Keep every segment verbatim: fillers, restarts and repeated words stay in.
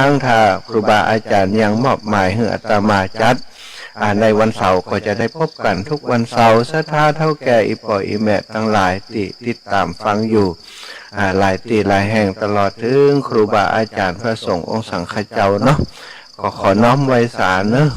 งถ้าครูบาอาจ๋ารย์ยังมอบหมายหื้ออาตมาจัด อ่า ในวันเสาร์ก็จะได้พบกั๋นทุกวันเสาร์ ศรัทธาเฒ่าแก่อี่ป้ออี่แม่ตังหลายตี้ติดต๋ามฟังอยู่ อ่า หลายตี้หลายแห่ง ตลอดเถิงครูบาอาจ๋ารย์พระสงฆ์องค์สังฆเจ้าเนาะ ก็ขอน้อมไหว้สาเนาะ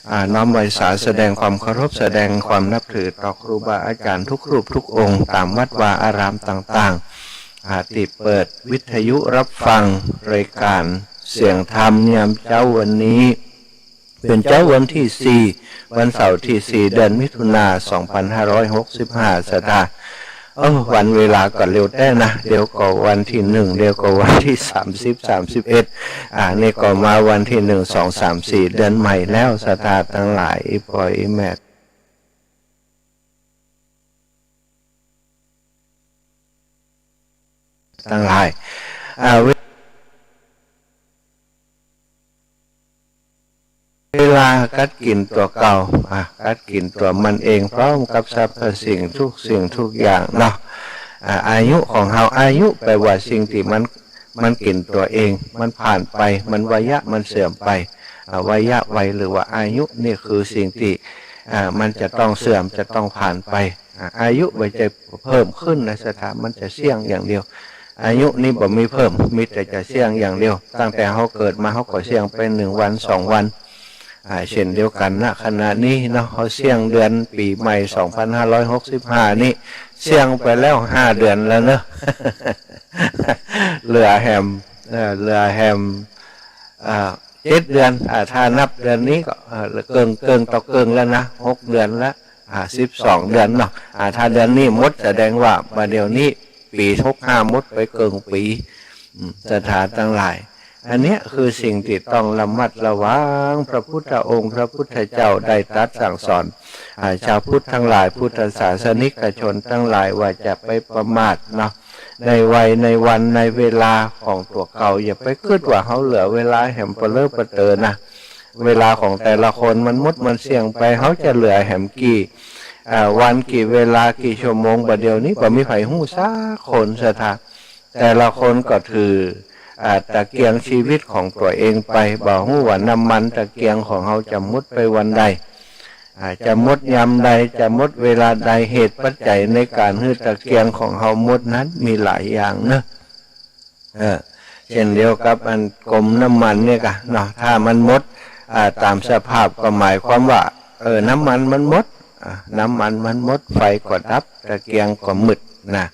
อ่า น้อมไหว้สาแสดงความเคารพ แสดงความนับถือต่อครูบาอาจ๋ารย์ทุกรูปทุกองค์ ต๋ามวัดวาอารามต่างๆ อ่า ตี้เปิดวิทยุฮับฟังรายก๋านเสียงธรรมยามเจ๊าวันนี้ เป๋นเจ๊าวันตี้สี่ วันเสาร์ตี้สี่ เดือนมิถุนา สองปันห้าร้อยหกสิบห้า ศรัทธา โอ้ วันเวลาก็เร็วแต๊นะ เดี๋ยวก็วันตี้หนึ่ง เดี๋ยวก็วันตี้สามสิบ สามสิบเอ็ด อ่า นี่ก็มาวันตี้หนึ่ง สอง สาม สี่ เดือนใหม่แล้ว ศรัทธาตังหลาย อี่ป้ออี่แม่ตังหลาย อ่า เว- เวลากัดกิ๋นตั๋วเก่า อ่ะ กัดกิ๋นตั๋วมันเอง พร้อมกับสรรพสิ่งทุกสิ่งทุกอย่างเนาะ อ่ะ อายุของเฮา อายุแปลว่าสิ่งตี้มัน มันกิ๋นตั๋วเอง มันผ่านไป มันวัยยะ มันเสื่อมไป อ่ะ วัยยะ วัย หรือว่าอายุ นี่คือสิ่งตี้ อ่า มันจะต้องเสื่อม จะต้องผ่านไป อ่า อายุบ่ใจ้เพิ่มขึ้นนะ ศรัทธา มันจะเสี้ยงอย่างเดียว อายุนี่บ่มีเพิ่ม มีแต่จะเสี้ยงอย่างเดียว ตั้งแต่เฮาเกิดมาเฮาก็เสี้ยงไปหนึ่งวันสองวัน อ่า เช่นเดียวกั๋นนะ ขณะนี้เนาะ เฮาเสี้ยงเดือนปี๋ใหม่ สองปันห้าร้อยหกสิบห้า นี่ เสี้ยงไปแล้วห้าเดือนแล้วเนาะ เหลือแหม เอ่อ เหลือแหม เอ่อ เจ็ดเดือน อ่า ถ้านับเดือนนี้ก็ เอ่อ เกิ่ง เกิ่งต่อเกิ่งแล้วนะ หกเดือนแล้ว อ่า สิบสองเดือนเนาะ อ่า ถ้าเดือนนี้หมดแสดงว่าบ่าเดี่ยวนี้ปี๋หกห้าหมดไปเกิ่งปี๋ อืม ศรัทธาตังหลาย อันเนี้ยคือสิ่งตี้ต้องระมัดระวัง พระพุทธองค์ พระพุทธเจ้าได้ตรัสสั่งสอน อ่า จาวพุทธตังหลาย พุทธศาสนิกชนตังหลายว่าจะไปประมาทเนาะ ในวัย ในวัน ในเวลาของตั๋วเก่า อย่าไปกึ๊ดว่าเฮาเหลือเวลาแหมปะเล้อปะเต๋อนะ เวลาของแต่ละคนมันหมดมันเสี้ยงไป เฮาจะเหลือแหมกี่ อ่า วันกี่เวลากี่ชั่วโมง บ่าเดี่ยวนี้บ่มีใผฮู้สักคน ศรัทธา แต่ละคนก็ถือ อ่า ตะเกียงชีวิตของตั๋วเองไป บ่ฮู้ว่าน้ำมันตะเกียงของเฮาจะหมดไปวันใด อ่า จะหมดยามใด จะหมดเวลาใด เหตุปัจจัยในก๋านหื้อตะเกียงของเฮาหมดนั้นมีหลายอย่างเนาะ เออ เช่นเดียวกับอันก๋มน้ำมันเนี่ยกะเนาะ ถ้ามันหมด อ่า ต๋ามสภาพก็หมายความว่า เออ น้ำมันมันหมด อ่า น้ำมันมันหมด ไฟก็ดับ ตะเกียงก็มืดนะ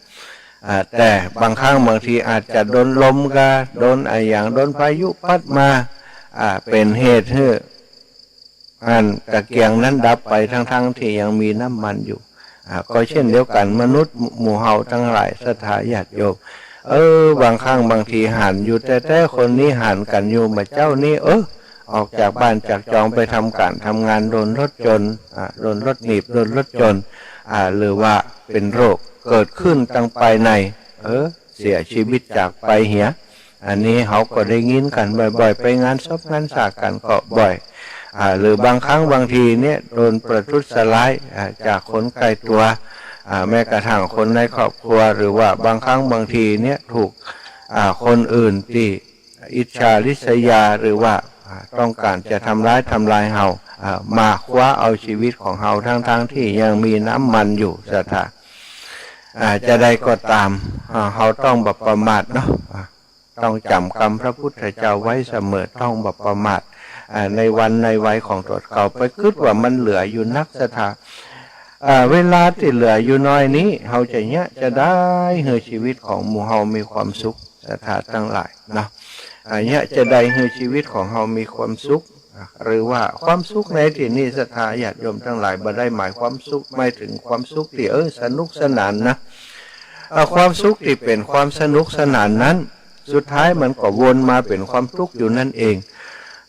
อ่า แต่บางครั้งบางทีอาจจะโดนลมกา โดนอะหยัง โดนพายุพัดมา อ่า เป๋นเหตุหื้อ อันตะเกียงนั้นดับไปทั้งๆ ตี้ยังมีน้ำมันอยู่ อ่า ก็เช่นเดียวกั๋น มนุษย์หมู่เฮาตังหลาย ศรัทธาญาติโยม เออ บางครั้งบางทีหันอยู่แต๊ๆ คนนี้หันกั๋นอยู่ บ่าเจ้านี้ เออ ออกจากบ้านจากจองไปทำก๋านทำงาน โดนรถชน อ่า โดนรถหนีบ โดนรถชน อ่า หรือว่าเป๋นโรคเกิดขึ้นตางภายใน เออ เสียชีวิตจากไปเหีย อันนี้เฮาก็ได้ยินกั๋นบ่อยๆ ไปงานศพงานศากั๋นก็บ่อย อ่า หรือบางครั้งบางทีเนี่ยโดนประทุษร้าย อ่า จากคนใก้ตั๋ว อ่า แม้กระทั่งคนในครอบครัว หรือว่าบางครั้งบางทีเนี่ยถูก อ่า คนอื่นตี้อิจฉาริษยา หรือว่า อ่า ต้องก๋านจะทำร้ายทำลายเฮา อ่า มาคว้าเอาชีวิตของเฮาทั้งๆ ตี้ยังมีน้ำมันอยู่ ศรัทธา อ่า จะใดก็ต๋าม อ่า เฮาต้องบ่ประมาทเนาะ อ่า ต้องจ๋ำกำพระพุทธเจ้าไว้เสมอ ต้องบ่ประมาท อ่า ในวันในวัยของตั๋วเก่า ไปกึ๊ดว่ามันเหลืออยู่นัก ศรัทธา อ่า เวลาตี้เหลืออยู่น้อยนี้ เฮาจะเยียะจะใดหื้อชีวิตของหมู่เฮามีความสุข ศรัทธาตังหลายเนาะ อ่า เยียะจะใดหื้อชีวิตของเฮามีความสุข อ่า หรือว่าความสุขในตี้นี้ ศรัทธาญาติโยมตังหลาย บ่ได้หมายความสุข หมายเถิงความสุขตี้ เออ สนุกสนานนะ อ่า ความสุขตี้เป๋นความสนุกสนานนั้น สุดท้ายมันก็วนมาเป๋นความทุกข์อยู่นั้นเอง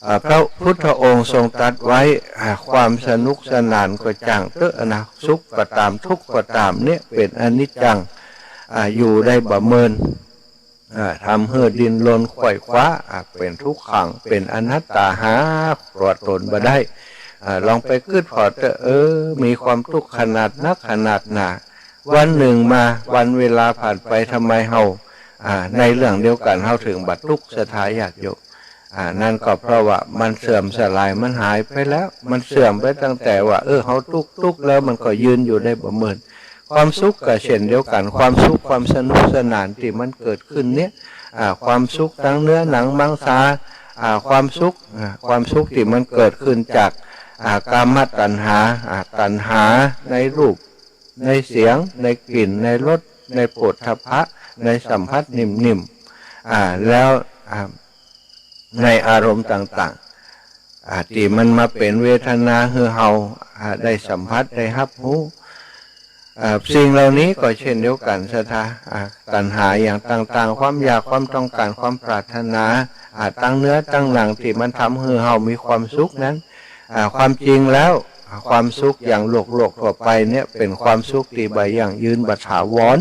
อ่า พระพุทธองค์ทรงตรัสไว้ อ่า ความสนุกสนานก็จ้างเต๊อะนะ สุขก็ต๋าม ทุกข์ก็ต๋าม เนี่ยเป๋นอนิจจัง อ่า อยู่ได้บ่เมิน อ่า ทำหื้อดิ้นรนไขว่คว้า อ่า เป๋นทุกขัง เป๋นอนัตตา หาตั๋วต๋นบ่ได้ อ่า ลองไปกึ๊ดผ่อเต๊อะ เออ มีความทุกข์ขนาดนักขนาดหนา วันหนึ่งมา วันเวลาผ่านไป ทำไมเฮา อ่า ในเรื่องเดียวกั๋น เฮาเถิงบ่ทุกข์ ศรัทธาญาติโยม อ่า นั้นก็เพราะว่ามันเสื่อมสลาย มันหายไปแล้ว มันเสื่อมไปตั้งแต่ว่า เออ เฮาตุ๊กๆ แล้วมันก็ยืนอยู่ได้บ่เมิน ความสุขก็เช่นเดียวกั๋น ความสุขความสนุกสนานตี้มันเกิดขึ้นเนี่ย อ่า ความสุขตางเนื้อหนังมังสา อ่า ความสุข อ่า ความสุขตี้มันเกิดขึ้นจาก อ่า กามตัณหา อ่า ตัณหาในรูป ในเสียง ในกลิ่น ในรส ในโผฏฐัพพะ ในสัมผัสนิ่มๆ อ่า แล้ว อ่า ในอารมณ์ต่างๆ อ่า ตี้มันมาเป๋นเวทนาหื้อเฮา อ่า ได้สัมผัส ได้ฮับฮู้ อ่า สิ่งเหล่านี้ก็เช่นเดียวกั๋น ศรัทธา อ่า ตัณหาอย่างต่างๆ ความอยาก ความต้องก๋าน ความปรารถนา อ่า ตางเนื้อตางหนังตี้มันทำหื้อเฮามีความสุขนั้น อ่า ความจริงแล้ว ความสุขอย่างโลกๆ ทั่วไปเนี่ย เป๋นความสุขตี้บ่ยั่งยืน บ่ถาวร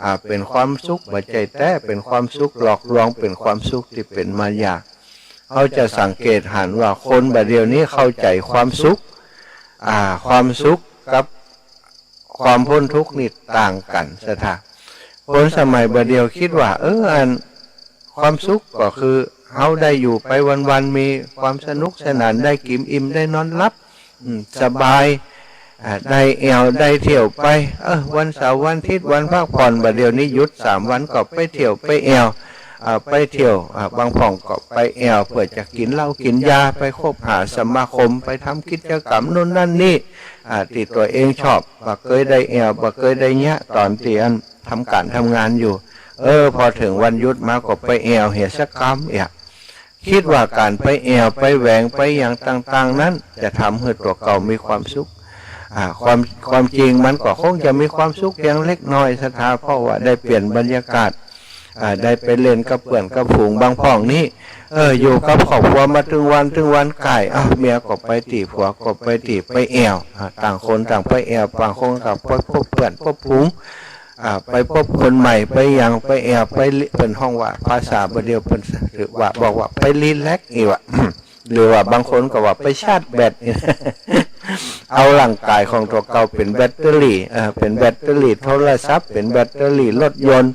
อ่า เป๋นความสุขบ่ใจ้แต๊ เป๋นความสุขหลอกลวง เป๋นความสุขตี้เป๋นมายา เฮาจะสังเกตหันว่าคนบ่าเดี่ยวนี้เข้าใจ๋ความสุข อ่า ความสุขกับความป๊นทุกข์นี่ต่างกั๋น ศรัทธา คนสมัยบ่าเดี่ยวกึ๊ดว่า เออ อัน ความสุขก็คือเฮาได้อยู่ไปวันๆ มีความสนุกสนาน ได้กิ๋นอิ่ม ได้นอนหลับ อืม สบาย อ่า ได้แอ่ว ได้เที่ยวไป เออ วันเสาร์วันอาทิตย์ วันพักผ่อน บ่าเดี่ยวนี้หยุดสามวันก็ไปเที่ยวไปแอ่ว อ่า ไปเที่ยว อ่า บางพ่องก็ไปแอ่ว เปื้อจะกิ๋นเหล้ากิ๋นยา ไปคบหาสมาคม ไปทำกิจกรรมโน่นนั่นนี่ อ่า ตี้ตั๋วเองชอบ บ่เกยได้แอ่ว บ่เกยได้เยียะ ต๋อนตี้อันทำก๋านทำงานอยู่ เออ พอเถิงวันหยุดมาก็ไปแอ่วเหียสักกำเอีย กึ๊ดว่าก๋านไปแอ่ว ไปแหวง ไปอย่างต่างๆ นั้น จะทำหื้อตั๋วเก่ามีความสุข อ่า ความ ความจริงมันก็คงจะมีความสุขเพียงเล็กน้อย ศรัทธา เพราะว่าได้เปลี่ยนบรรยากาศ อ่า ได้ไปเล่นกับเปื้อนกับฝูง บางพ่องนี้ เออ อยู่กับครอบครัวมาตึงวันตึงวัน ก้าย อ้าว เมียก็ไปตี้ ผัวก็ไปตี้ ไปแอ่ว อ่า ต่างคนต่างไปแอ่ว ต่างคนต่างไปปบเปื้อนปบฝูง อ่า ไปปบคนใหม่ ไปหยัง ไปแอ่ว ไปลิ เปิ้นฮ้องว่า ภาษาบ่าเดี่ยวเปิ้นถือว่า บอกว่าไปรีแล็กซ์นี่วะ หรือว่าบางคนก็ว่าไปชาร์จแบต เอาร่างก๋ายของตั๋วเก่าเป๋นแบตเตอรี่ เอ่อ เป๋นแบตเตอรี่โทรศัพท์ เป๋นแบตเตอรี่รถยนต์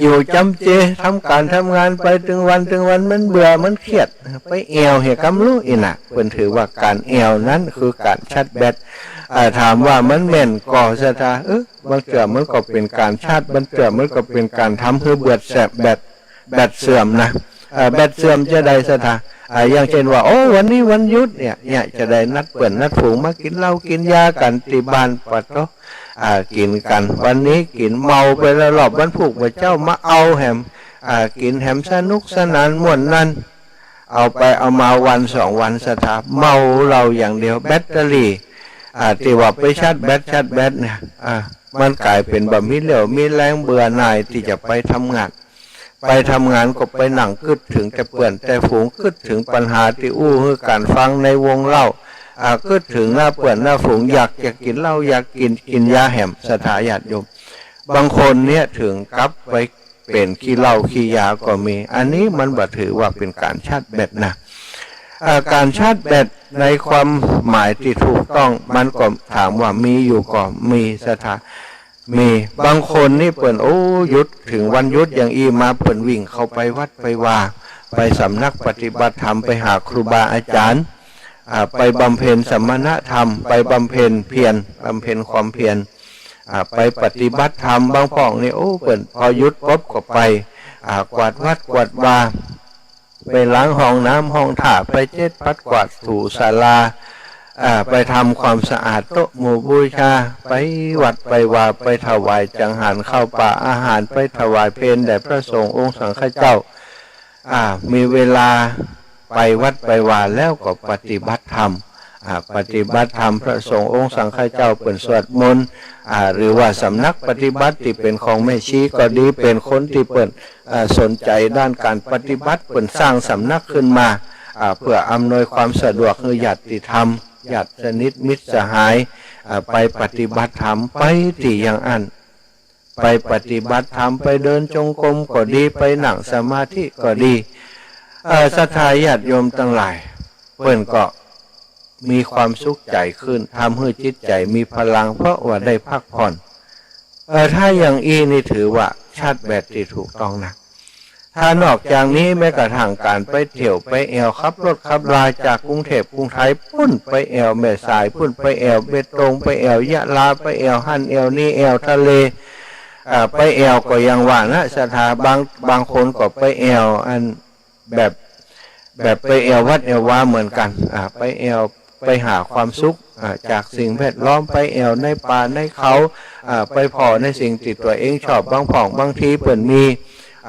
อยู่จ๋ำเจ ทำก๋านทำงานไปตึงวันตึงวัน มันเบื่อมันเครียด ไปแอ่วเหียกำลู้อี้น่ะ เปิ้นถือว่าก๋านแอ่วนั้นคือก๋านชาร์จแบต อ่า ถามว่ามันแม่นก่อ ศรัทธา เออ บางเตื้อมันก็เป๋นก๋านชาร์จ บางเตื้อมันก็เป๋นก๋านทำหื้อแบตแสบ แบต แบตเสื่อมนะ เอ่อ แบตเสื่อมจาใด ศรัทธา อ่า อย่างเช่นว่า โอ้ วันนี้วันหยุดเนี่ย เนี่ย จะได้นัดเปื้อนนัดฝูงมากิ๋นเหล้ากิ๋นยากั๋นตี้บ้าน ปะโต๊ะ อ่า กิ๋นกั๋น วันนี้กิ๋นเมาไปแล้ว รอบวันพูกบ่าเจ๊ามาเอาแหม อ่า กิ๋นแหมสนุกสนานม่วนนั่น เอาไปเอามาวันสองวัน ศรัทธา เมาเหล้าอย่างเดียว แบตเตอรี่ อ่า ตี้ว่าไปชาร์จแบต ชาร์จแบตเนี่ย อ่า มันก๋ายเป๋นบ่มีเรี่ยวมีแรง เบื่อหน่ายตี้จะไปทำงาน ไปทำงานก็ไปนั่งกึ๊ดเถิงแต่เปื้อนแต่ฝูง กึ๊ดเถิงปัญหาตี้อู้หื้อกั๋นฟังในวงเหล้า อ่า กึ๊ดเถิงหน้าเปื้อนหน้าฝูง อยากจะกิ๋นเหล้า อยากกิ๋น กิ๋นยาแหม ศรัทธาญาติโยม บางคนเนี่ยเถิงกับไปเป๋นขี้เหล้าขี้ยาก็มี อันนี้มันบ่ถือว่าเป๋นก๋านชาร์จแบตนะ อ่า ก๋านชาร์จแบตในความหมายตี้ถูกต้อง มันก็ถามว่ามีอยู่ก่อ มี ศรัทธา มี บางคนนี่เปิ้น โอ้ หยุด เถิงวันหยุดอย่างอี้มา เปิ้นวิ่งเข้าไปวัดไปวา ไปสำนักปฏิบัติธรรม ไปหาครูบาอาจ๋ารย์ อ่า ไปบำเพ็ญสมณธรรม ไปบำเพ็ญเพียร บำเพ็ญความเพียร อ่า ไปปฏิบัติธรรม บางพ่องนี่ โอ้ เปิ้นพอหยุดปุ๊บก็ไป อ่า กวาดวัดกวาดวา ไปล้างห้องน้ำห้องท่า ไปเช็ดปัดกวาดถูศาลา อ่า ไปทำความสะอาดโต๊ะหมู่บูชา ไปวัดไปวา ไปถวายจังหันข้าวปลาอาหาร ไปถวายเพลแด่พระสงฆ์องค์สังฆเจ้า อ่า มีเวลาไปวัดไปวาแล้วก็ปฏิบัติธรรม อ่า ปฏิบัติธรรม พระสงฆ์องค์สังฆเจ้าเปิ้นสวดมนต์ อ่า หรือว่าสำนักปฏิบัติตี้เป๋นของแม่ชีก็ดี เป๋นคนตี้เปิ้น อ่า สนใจ๋ด้านก๋านปฏิบัติ เปิ้นสร้างสำนักขึ้นมา อ่า เปื้ออำนวยความสะดวกหื้อญาติธรรม ญาติสนิทมิตรสหาย อ่า ไปปฏิบัติธรรม ไปตี้อย่างอั้น ไปปฏิบัติธรรม ไปเดินจงกรมก็ดี ไปนั่งสมาธิก็ดี เอ่อ ศรัทธาญาติโยมตังหลาย เปิ้นก็มีความสุขใจ๋ขึ้น ทำหื้อจิตใจ๋มีพลัง เพราะว่าได้พักผ่อน เอ่อ ถ้าอย่างอี้นี่ถือว่าชาร์จแบตตี้ถูกต้องนะ ถ้านอกจากนี้แม้กระทั่งก๋านไปเที่ยวไปแอ่ว ขับรถขับราจากกรุงเทพกรุงไทยปุ้นไปแอ่วแม่สาย ปุ้นไปแอ่วเบตง ไปแอ่วยะลา ไปแอ่วหั้นแอ่วนี้ แอ่วทะเล อ่า ไปแอ่วก็ยังว่านะศรัทธา บาง บางคนก็ไปแอ่วอันแบบ แบบไปแอ่ววัดแอ่ววาเหมือนกั๋น อ่า ไปแอ่ว ไปหาความสุข อ่า จากสิ่งแวดล้อม ไปแอ่วในป่าในเขา อ่า ไปผ่อในสิ่งตี้ตั๋วเองชอบ บางพ่องบางทีเปิ้นมี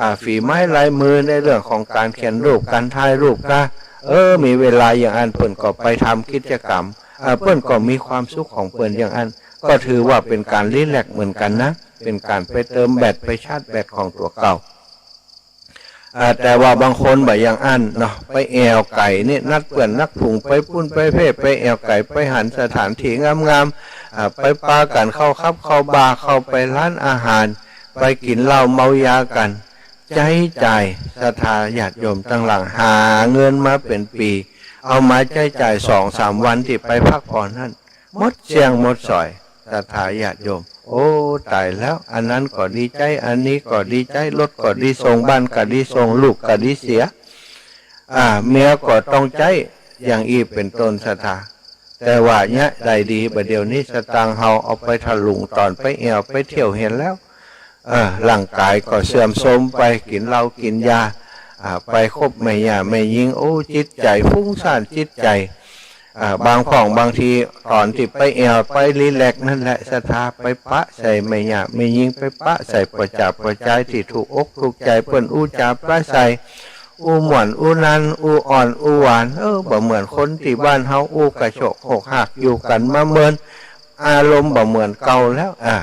อ่า ฝีไม้ลายมือในเรื่องของก๋านเขียนรูป ก๋านถ่ายรูปกา เออ มีเวลาอย่างอั้นเปิ้นก็ไปทำกิจกรรม อ่า เปิ้นก็มีความสุขของเปิ้นอย่างอั้น ก็ถือว่าเป๋นก๋านรีแลกซ์เหมือนกั๋นนะ เป๋นก๋านไปเติมแบต ไปชาร์จแบตของตั๋วเก่า อ่า แต่ว่าบางคนบ่อย่างอั้นเนาะ ไปแอ่วไก๋นี่ นัดเปื้อนนัดฝูงไปปุ้นไปเพ่ ไปแอ่วไก๋ ไปหันสถานตี้งามๆ อ่า ไปปากั๋นเข้าผับเข้าบาร์ เข้าไปร้านอาหาร ไปกิ๋นเหล้าเมายากั๋น ใจ๊จ่าย ศรัทธาญาติโยมตังหลาย หาเงินมาเป๋นปี๋ เอามาใจ๊จ่ายสองสามวันตี้ไปพักผ่อนหั้น หมดเสี้ยงหมดสอย ศรัทธาญาติโยม โอ้ ต๋ายแล้ว อันนั้นก็ดีใจ๊ อันนี้ก็ดีใจ๊ รถก็ดีส่ง บ้านก็ดีส่ง ลูกก็ดีเสีย อ่า เมียก็ต้องใจ๊ อย่างอี้เป๋นต้นศรัทธา แต่ว่าเยียะได้ดี บ่าเดี่ยวนี้สตางค์เฮาเอาไปถลุงต๋อนไปแอ่วไปเที่ยวหั้นแล้ว เออ ร่างก๋ายก็เสื่อมโทรมไป กิ๋นเหล้ากิ๋นยา อ่า ไปคบแม่หญ้าแม่ญิง โอ้ จิตใจ๋ฟุ้งซ่าน จิตใจ๋ อ่า บางพ่องบางทีต๋อนตี้ไปแอ่วไปรีแลกซ์นั่นแหละศรัทธา ไปปะใส่แม่หญ้าแม่ญิง ไปปะใส่ป้อจ๋าป้อจายตี้ถูกอกถูกใจ๋เปิ้น อู้จ๋าปราศรัย อู้ม่วนอู้นัน อู้อ่อนอู้หวาน เออ บ่เหมือนคนตี้บ้านเฮา อู้กระโชกโฮกฮาก อยู่กั๋นมาเมิน อารมณ์บ่เหมือนเก่าแล้ว อ่า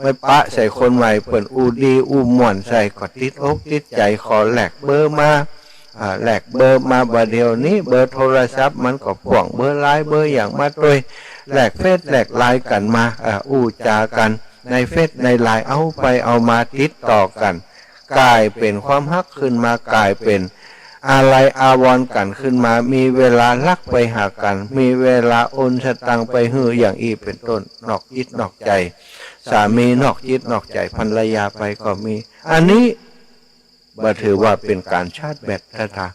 ไปปะใส่คนใหม่เปิ้นอู้ดีอู้ม่วนใส่ ก็ติดอกติดใจ๋ ขอแลกเบอร์มา อ่า แลกเบอร์มา บ่าเดี่ยวนี้เบอร์โทรศัพท์มันก็พ่วงเบอร์ไลน์เบอร์หยังมาตวย แลกเฟซแลกไลน์กั๋นมา อ่า อู้จ๋ากั๋นในเฟซในไลน์ เอาไปเอามาติดต่อกั๋น ก๋ายเป๋นความฮักขึ้นมา ก๋ายเป๋นอาลัยอาวรณ์กั๋นขึ้นมา มีเวลารักไปหากั๋น มีเวลาโอนสตางค์ไปหื้อ อย่างอี้เป๋นต้น นอกจิตนอกใจ๋ สามีนอกจิตนอกใจ๋ภรรยาไปก็มี อันนี้บ่ถือว่าเป๋นก๋านชาร์จแบตศรัทธา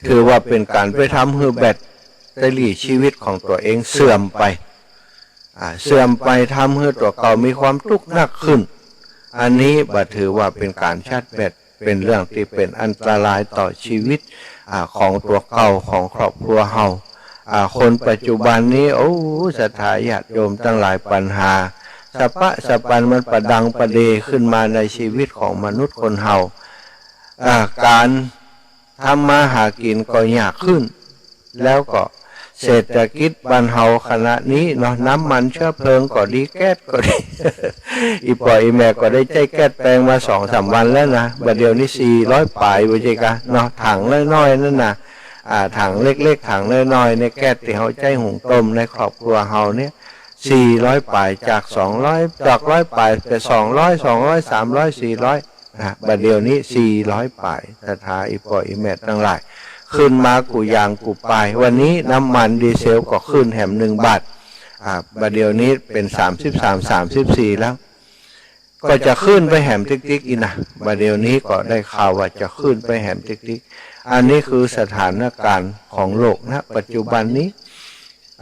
ถือว่าเป๋นก๋านไปทำหื้อแบตเตอรี่ชีวิตของตั๋วเองเสื่อมไป อ่า เสื่อมไป ทำหื้อตั๋วเก่ามีความตุ๊กข์นักขึ้น อันนี้บ่ถือว่าเป๋นก๋านชาร์จแบต เป๋นเรื่องตี้เป๋นอันตรายต่อชีวิต อ่า ของตั๋วเก่า ของครอบครัวเฮา อ่า คนปัจจุบันนี้ โอ้ ศรัทธาญาติโยมตังหลาย ปัญหาสะปะสะปันมันประดังประเดขึ้นมาในชีวิตของมนุษย์คนเฮา อ่า ก๋าน ทำมาหากิ๋นก็ยากขึ้น แล้วก็เศรษฐกิจบ้านเฮาขณะนี้เนาะ น้ำมันเชื้อเพลิงก็ดี แก๊สก็ดี อี่ป้ออี่แม่ก็ได้ใจ๊แก๊สแปงมาสองสามวันแล้วนะ บ่าเดี่ยวนี้สี่ร้อยป๋าย บ่ใจ้กาเนาะ ถังน้อยๆ นั่นน่ะ อ่า ถังเล็กๆ ถังน้อยๆ เนี่ย แก๊สตี้เฮาใจ๊หุงต้มในครอบครัวเฮาเนี่ย สี่ร้อยป๋าย จากสองร้อย จากร้อยป๋ายไปสองร้อย สองร้อย สามร้อย สี่ร้อย นะ บ่าเดี่ยวนี้สี่ร้อยป๋าย ศรัทธาอี่ป้ออี่แม่ตังหลาย ขึ้นมากู้อย่างกู้ป๋าย วันนี้น้ำมันดีเซลก็ขึ้นแหมหนึ่งบาท อ่า บ่าเดี่ยวนี้เป๋นสามสิบสาม สามสิบสี่แล้ว ก็จะขึ้นไปแหมติ๊กๆ อีกนะ บ่าเดี่ยวนี้ก็ได้ข่าวว่าจะขึ้นไปแหมติ๊กๆ อันนี้คือสถานการณ์ของโลกนะ ปัจจุบันนี้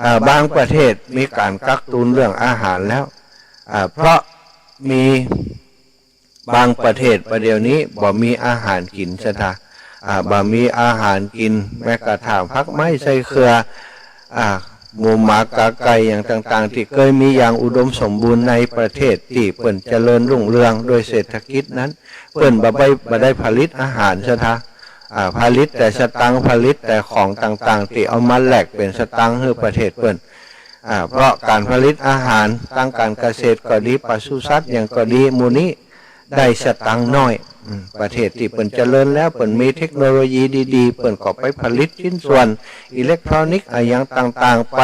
อ่า บางประเทศมีก๋านกักตุนเรื่องอาหารแล้ว อ่า เพราะมี บางประเทศบ่าเดี่ยวนี้บ่มีอาหารกิ๋นศรัทธา อ่า บ่มีอาหารกิ๋น แม้กระทั่งผักไม้ไส้เครือ อ่า หมูหมากาไก่อย่างต่างๆ ตี้เกยมีอย่างอุดมสมบูรณ์ในประเทศตี้เปิ้นเจริญรุ่งเรืองโดยเศรษฐกิจนั้น เปิ้นบ่ได้ บ่ได้ผลิตอาหารศรัทธา อ่า ผลิตแต่สตางค์ ผลิตแต่ของต่างๆ ตี้เอามาแลกเป๋นสตางค์หื้อประเทศเปิ้น อ่า เพราะก๋านผลิตอาหาร ตางก๋านเกษตรก็ดี ปศุสัตว์หยังก็ดี หมู่นี้ได้สตางค์น้อย อืม ประเทศตี้เปิ้นเจริญแล้ว เปิ้นมีเทคโนโลยีดีๆ เปิ้นก็ไปผลิตชิ้นส่วนอิเล็กทรอนิกส์อะหยังต่างๆ ไป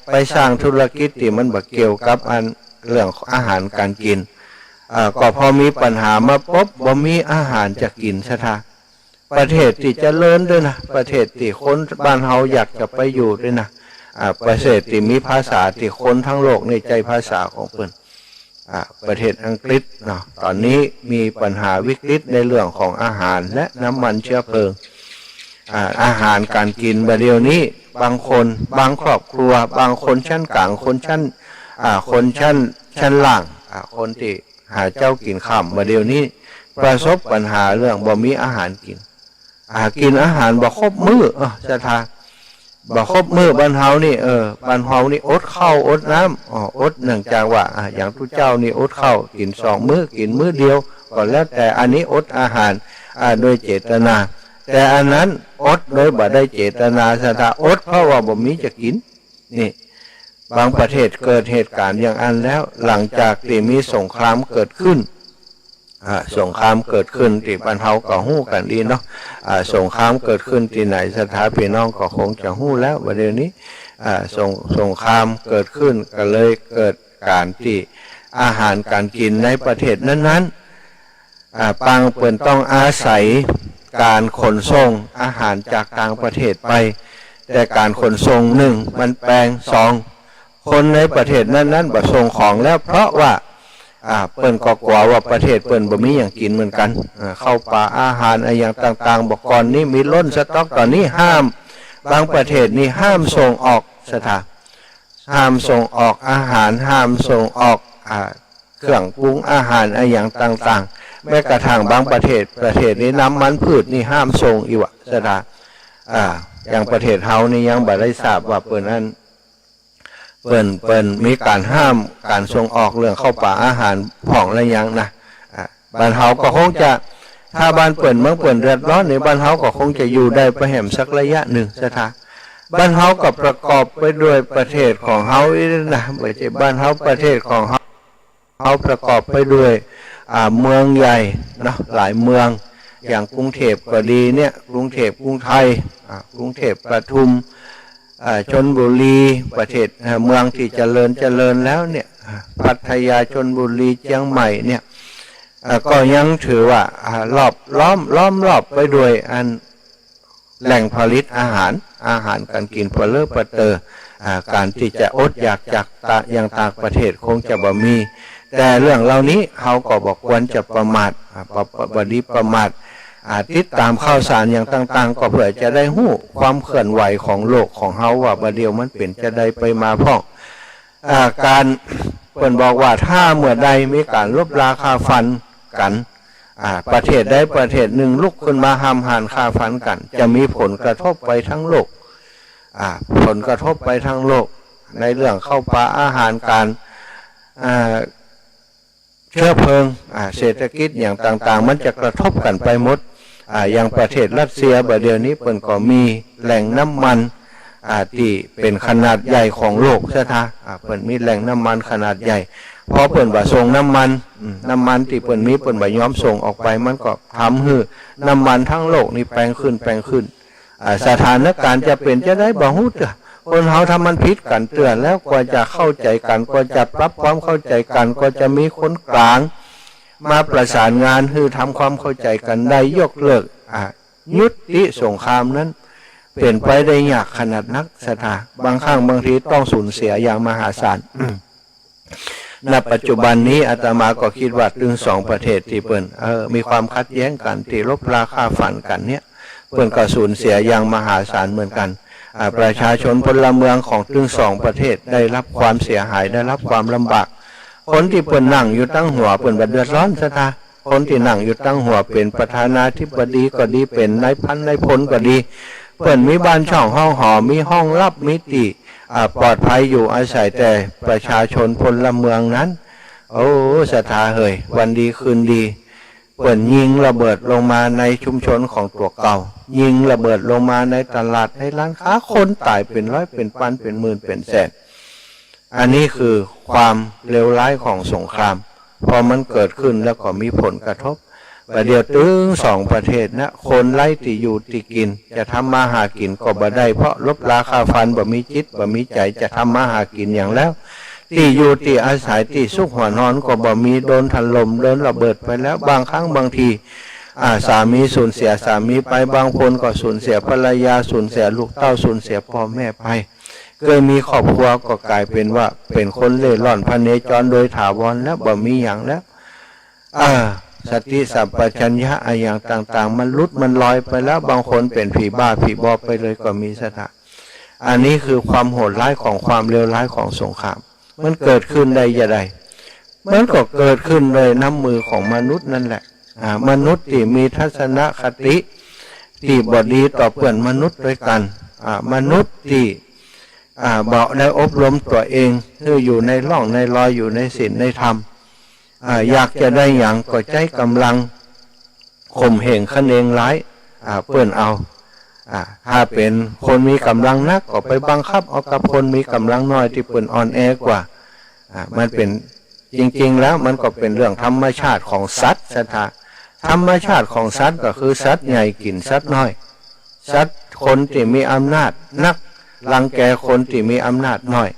ไปสร้างธุรกิจตี้มันบ่เกี่ยวกับอันเรื่องอาหารก๋านกิ๋น อ่า ก็พอมีปัญหามาปุ๊บ บ่มีอาหารจะกิ๋นศรัทธา ประเทศตี้เจริญด้วยนะ ประเทศตี้คนบ้านเฮาอยากจะไปอยู่ด้วยนะ อ่า ประเทศตี้มีภาษาตี้คนทั้งโลกนี่ใจ๊ภาษาของเปิ้น อ่า ประเทศอังกฤษเนาะ ต๋อนนี้มีปัญหาวิกฤตในเรื่องของอาหารและน้ำมันเชื้อเพลิง อ่า อาหารก๋านกิ๋นบ่าเดี่ยวนี้ บางคน บางครอบครัว บางคนชั้นก๋าง คนชั้น อ่า คนชั้น ชั้นล่าง อ่า คนตี้หาเจ๊ากิ๋นค่ำ บ่าเดี่ยวนี้ประสบปัญหาเรื่องบ่มีอาหารกิ๋น อ่า กิ๋นอาหารบ่ครบมื้อ เออ ศรัทธา บ่ครบมื้อ บ้านเฮานี่ เออ บ้านเฮานี่อดข้าวอดน้ำ อ๋อ อดเนื่องจากว่า อ่า อย่างตุ๊เจ้านี่อดข้าวกิ๋นสองมื้อ กิ๋นมื้อเดียว ก็แล้วแต่ อันนี้อดอาหาร อ่า โดยเจตนา แต่อันนั้นอดโดยบ่ได้เจตนา ศรัทธา อดเพราะว่าบ่มีจะกิ๋น นี่ บางประเทศเกิดเหตุก๋ารณ์อย่างอั้นแล้ว หลังจากตี้มีสงครามเกิดขึ้น อ่า สงครามเกิดขึ้นตี้บ้านเฮาก็ฮู้กั๋นดีเนาะ อ่า สงครามเกิดขึ้นตี้ไหน ศรัทธาพี่น้องก็คงจะฮู้แล้ว บ่าเดี่ยวนี้ อ่า สง สงครามเกิดขึ้นก็เลยเกิดก๋านตี้อาหารก๋านกิ๋นในประเทศนั้นๆ อ่า บางเปิ้นต้องอาศัยก๋านขนส่งอาหารจากต่างประเทศไป แต่ก๋านขนส่ง นึ่ง มันแปง สอง คนในประเทศนั้นๆ บ่ส่งของแล้ว เพราะว่า อ่า เปิ้นก็กั๋วว่าประเทศเปิ้นบ่มีหยังกิ๋นเหมือนกั๋น อ่า ข้าวป๋าอาหารอะหยังต่างๆ บ่าก่อนนี้มีล้นสต๊อก ต๋อนนี้ห้าม บางประเทศนี่ห้ามส่งออก ศรัทธา ห้ามส่งออกอาหาร ห้ามส่งออก อ่า เครื่องปรุงอาหารอะหยังต่างๆ แม้กระทั่งบางประเทศ ประเทศนี้น้ำมันพืชนี่ห้ามส่งอีกว่า ศรัทธา อ่า อย่างประเทศเฮานี่ยังบ่ได้ทราบว่าเปิ้นอั้น เปิ้น เปิ้นมีก๋านห้ามก๋านส่งออกเรื่องข้าวป๋าอาหารพ่องหรือยังนะ อ่า บ้านเฮาก็คงจะ ถ้าบ้านเปิ้นเมืองเปิ้นเดือดร้อนนี่ บ้านเฮาก็คงจะอยู่ได้ไปแหมสักระยะนึ่ง ศรัทธา บ้านเฮาก็ประกอบไปด้วยประเทศของเฮาอี้นะ บ่ใจ้บ้านเฮา ประเทศของเฮา เฮาประกอบไปด้วย อ่า เมืองใหญ่เนาะ หลายเมือง อย่างกรุงเทพก็ดีเนี่ย กรุงเทพกรุงไทย อ่า กรุงเทพปทุม อ่า ชลบุรี ประเทศ อ่า เมืองตี้เจริญเจริญแล้วเนี่ย อ่า พัทยา ชลบุรี เชียงใหม่เนี่ย อ่า ก็ยังถือว่า อ่า รอบ ล้อม ล้อมรอบไปด้วยอัน แหล่งผลิตอาหาร อาหารก๋านกิ๋นปะเลอะปะเตอ อ่า ก๋านตี้จะอดอยากจากตะ อย่างต่างประเทศคงจะบ่มี แต่เรื่องเหล่านี้เฮาก็บ่ควรจะประมาท อ่า บ่ บ่ บ่ดีประมาท อ่า ติดต๋ามข่าวสารอย่างต่างๆ ก็เพื่อจะได้ฮู้ความเคลื่อนไหวของโลกของเฮาว่าบ่าเดี่ยวมันเป๋นจาใดไปมาพ่อง อ่า ก๋าน เปิ้นบอกว่าถ้าเมื่อใดมีก๋านลบราฆ่าฟันกั๋น อ่า ประเทศใดประเทศนึ่งลุกขึ้นมาห้ามหันฆ่าฟันกั๋น จะมีผลกระทบไปทั้งโลก อ่า ผลกระทบไปทั้งโลก ในเรื่องข้าวป๋าอาหารก๋าน อ่า เชื้อเพลิง อ่า เศรษฐกิจอย่างต่างๆ มันจะกระทบกั๋นไปหมด อ่า อย่างประเทศรัสเซียบ่าเดี่ยวนี้เปิ้นก็มีแหล่งน้ำมัน อ่า ตี้เป๋นขนาดใหญ่ของโลก ศรัทธา อ่า เปิ้นมีแหล่งน้ำมันขนาดใหญ่ พอเปิ้นบ่ส่งน้ำมัน อืม น้ำมันตี้เปิ้นมีเปิ้นบ่ยอมส่งออกไป มันก็ทำหื้อน้ำมันทั้งโลกนี่แปงขึ้น แปงขึ้น อ่า สถานก๋ารณ์จะเป๋นจาใดบ่ฮู้เตื้อ คนเฮาถ้ามันผิดกั๋นเตื้อแล้ว กว่าจะเข้าใจ๋กั๋น กว่าจะปรับความเข้าใจ๋กั๋น กว่าจะมีคนก๋างมาประสานงานหื้อทำความเข้าใจ๋กั๋นได้ ยกเลิก อ่า ยุติสงครามนั้น เป๋นไปได้ยากขนาดนัก ศรัทธา บางครั้งบางทีต้องสูญเสียอย่างมหาศาล ณ ปัจจุบันนี้อาตมาก็กึ๊ดว่าตึงสองประเทศตี้เปิ้น เออ มีความขัดแย้งกั๋น ตี้ลบราฆ่าฟันกั๋นเนี่ย เปิ้นก็สูญเสียอย่างมหาศาลเหมือนกั๋น อ่า ประชาชนพลเมืองของตึงสองประเทศได้รับความเสียหาย ได้รับความลำบาก คนตี้เปิ้นนั่งอยู่ตังหัวเปิ้นบ่เดือดร้อน ศรัทธา คนตี้นั่งอยู่ตังหัวเป๋นประธานาธิบดีก็ดี เป๋นนายพันนายพลก็ดี เปิ้นมีบ้านช่องห้องหอ มีห้องลับ มีตี้ อ่า ปลอดภัยอยู่อาศัย แต่ประชาชนพลเมืองนั้น โอ้ ศรัทธาเหย วันดีคืนดี เปิ้นยิงระเบิดลงมาในชุมชนของตั๋วเก่า ยิงระเบิดลงมาในตลาด ในร้านค้า คนต๋ายเป๋นร้อย เป๋นปัน เป๋นหมื่น เป๋นแสน อันนี้คือความเลวร้ายของสงคราม พอมันเกิดขึ้นแล้วก็มีผลกระทบ บ่าเดี่ยวตึงสองประเทศนะ คนไร้ตี้อยู่ตี้กิ๋น จะทำมาหากิ๋นก็บ่ได้ เพราะลบราฆ่าฟัน บ่มีจิต บ่มีใจ๋ จะทำมาหากิ๋นหยังแล้ว ตี้อยู่ตี้อาศัย ตี้ซุกหัวนอนก็บ่มี โดนถล่ม โดนระเบิดไปแล้ว บางครั้งบางที อ่า สามีสูญเสียสามีไป บางคนก็สูญเสียภรรยา สูญเสียลูกเต้า สูญเสียป้อแม่ไป เกยมีครอบครัวก็ก๋ายเป๋นว่าเป๋นคนเร่ร่อนพเนจรโดยถาวรแล้ว บ่มีหยังแล้ว อ่า สติสัมปชัญญะอะหยังต่างๆ มันหลุดมันลอยไปแล้ว บางคนเป๋นผีบ้าผีบอไปเลยก็มี ศรัทธา อันนี้คือความโหดร้ายของความเลวร้ายของสงคราม มันเกิดขึ้นได้จะใด มันก็เกิดขึ้นโดยน้ำมือของมนุษย์นั่นแหละ อ่า มนุษย์ตี้มีทัศนคติตี้บ่ดีต่อเปื้อนมนุษย์ตวยกั๋น อ่า มนุษย์ตี้ อ่า บ่ได้อบรมตั๋วเองหื้ออยู่ในร่องในรอย อยู่ในศีลในธรรม อ่า อยากจะได้หยังก็ใจ๊ก๋ำลังข่มเหงคะเนงฮ้าย อ่า เปิ้นเอา อ่า ถ้าเป๋นคนมีก๋ำลังนักก็ไปบังคับเอากับคนมีก๋ำลังน้อยตี้เปิ้นอ่อนแอกว่า อ่า มันเป๋น จริงๆ แล้วมันก็เป๋นเรื่องธรรมชาติของสัตว์ ศรัทธา ธรรมชาติของสัตว์ก็คือสัตว์ใหญ่กิ๋นสัตว์น้อย สัตว์ คนตี้มีอำนาจนัก รังแกคนตี้มีอำนาจน้อย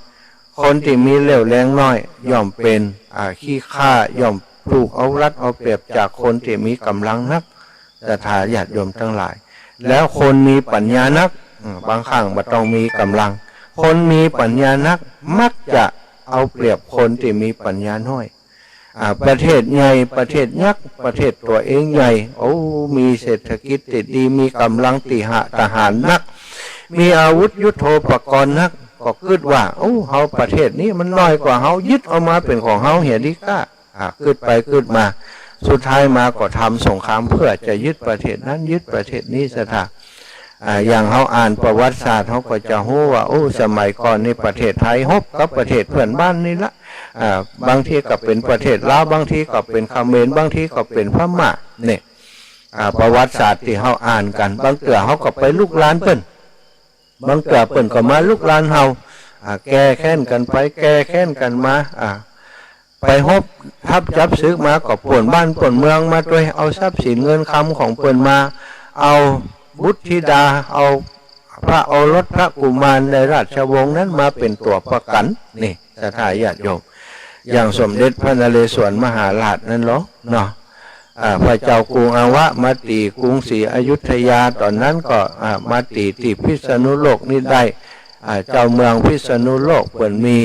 คนตี้มีเรี่ยวแรงน้อย ย่อมเป๋น อ่า ขี้ข้า ย่อมถูกเอารัดเอาเปรียบจากคนตี้มีก๋ำลังนัก ศรัทธาญาติโยมตังหลาย แล้วคนมีปัญญานัก อืม บางครั้งบ่ต้องมีก๋ำลัง คนมีปัญญานักมักจะเอาเปรียบคนตี้มีปัญญาน้อย อ่า ประเทศใหญ่ ประเทศยักษ์ ประเทศตั๋วเองใหญ่ โอ้ มีเศรษฐกิจตี้ดี มีก๋ำลังตี้หะ ทหารนัก มีอาวุธยุทโธปกรณ์นัก ก็กึ๊ดว่า โอ้ เฮาประเทศนี้มันน้อยกว่า เฮายึดเอามาเป๋นของเฮาเหียดีกว่า อ่า กึ๊ดไปกึ๊ดมา สุดท้ายมาก็ทำสงครามเพื่อจะยึดประเทศนั้นยึดประเทศนี้ ศรัทธา อ่า อย่างเฮาอ่านประวัติศาสตร์ เฮาก็จะฮู้ว่า โอ้ สมัยก่อนนี่ประเทศไทยรบกับประเทศเปื้อนบ้านนี่ละ อ่า บางทีก็เป๋นประเทศลาว บางทีก็เป๋นเขมร บางทีก็เป๋นพม่า เนี่ย อ่า ประวัติศาสตร์ตี้เฮาอ่านกั๋น บางเตื้อเฮาก็ไปลุกรานเปิ้น บางเตื้อเปิ้นก็มาลุกรานเฮา อ่า แก้แค้นกั๋นไป แก้แค้นกั๋นมา อ่า ไปรบทัพจับศึกมาก็ป้นบ้านป้นเมืองมาตวย เอาทรัพย์สินเงินคำของเปิ้นมา เอาบุตรธิดา เอาพระโอรสพระกุมารในราชวงศ์นั้นมาเป๋นตั๋วประกั๋น นี่ ศรัทธาญาติโยม อย่างสมเด็จพระนเรศวรมหาราชนั้นลอ เนาะ อ่า พระเจ้ากรุงอังวะมาตี๋กรุงศรีอยุธยา ต๋อนนั้นก็ อ่า มาตี๋ตี้พิษณุโลกนี้ได้ อ่า เจ้าเมืองพิษณุโลกเปิ้นมี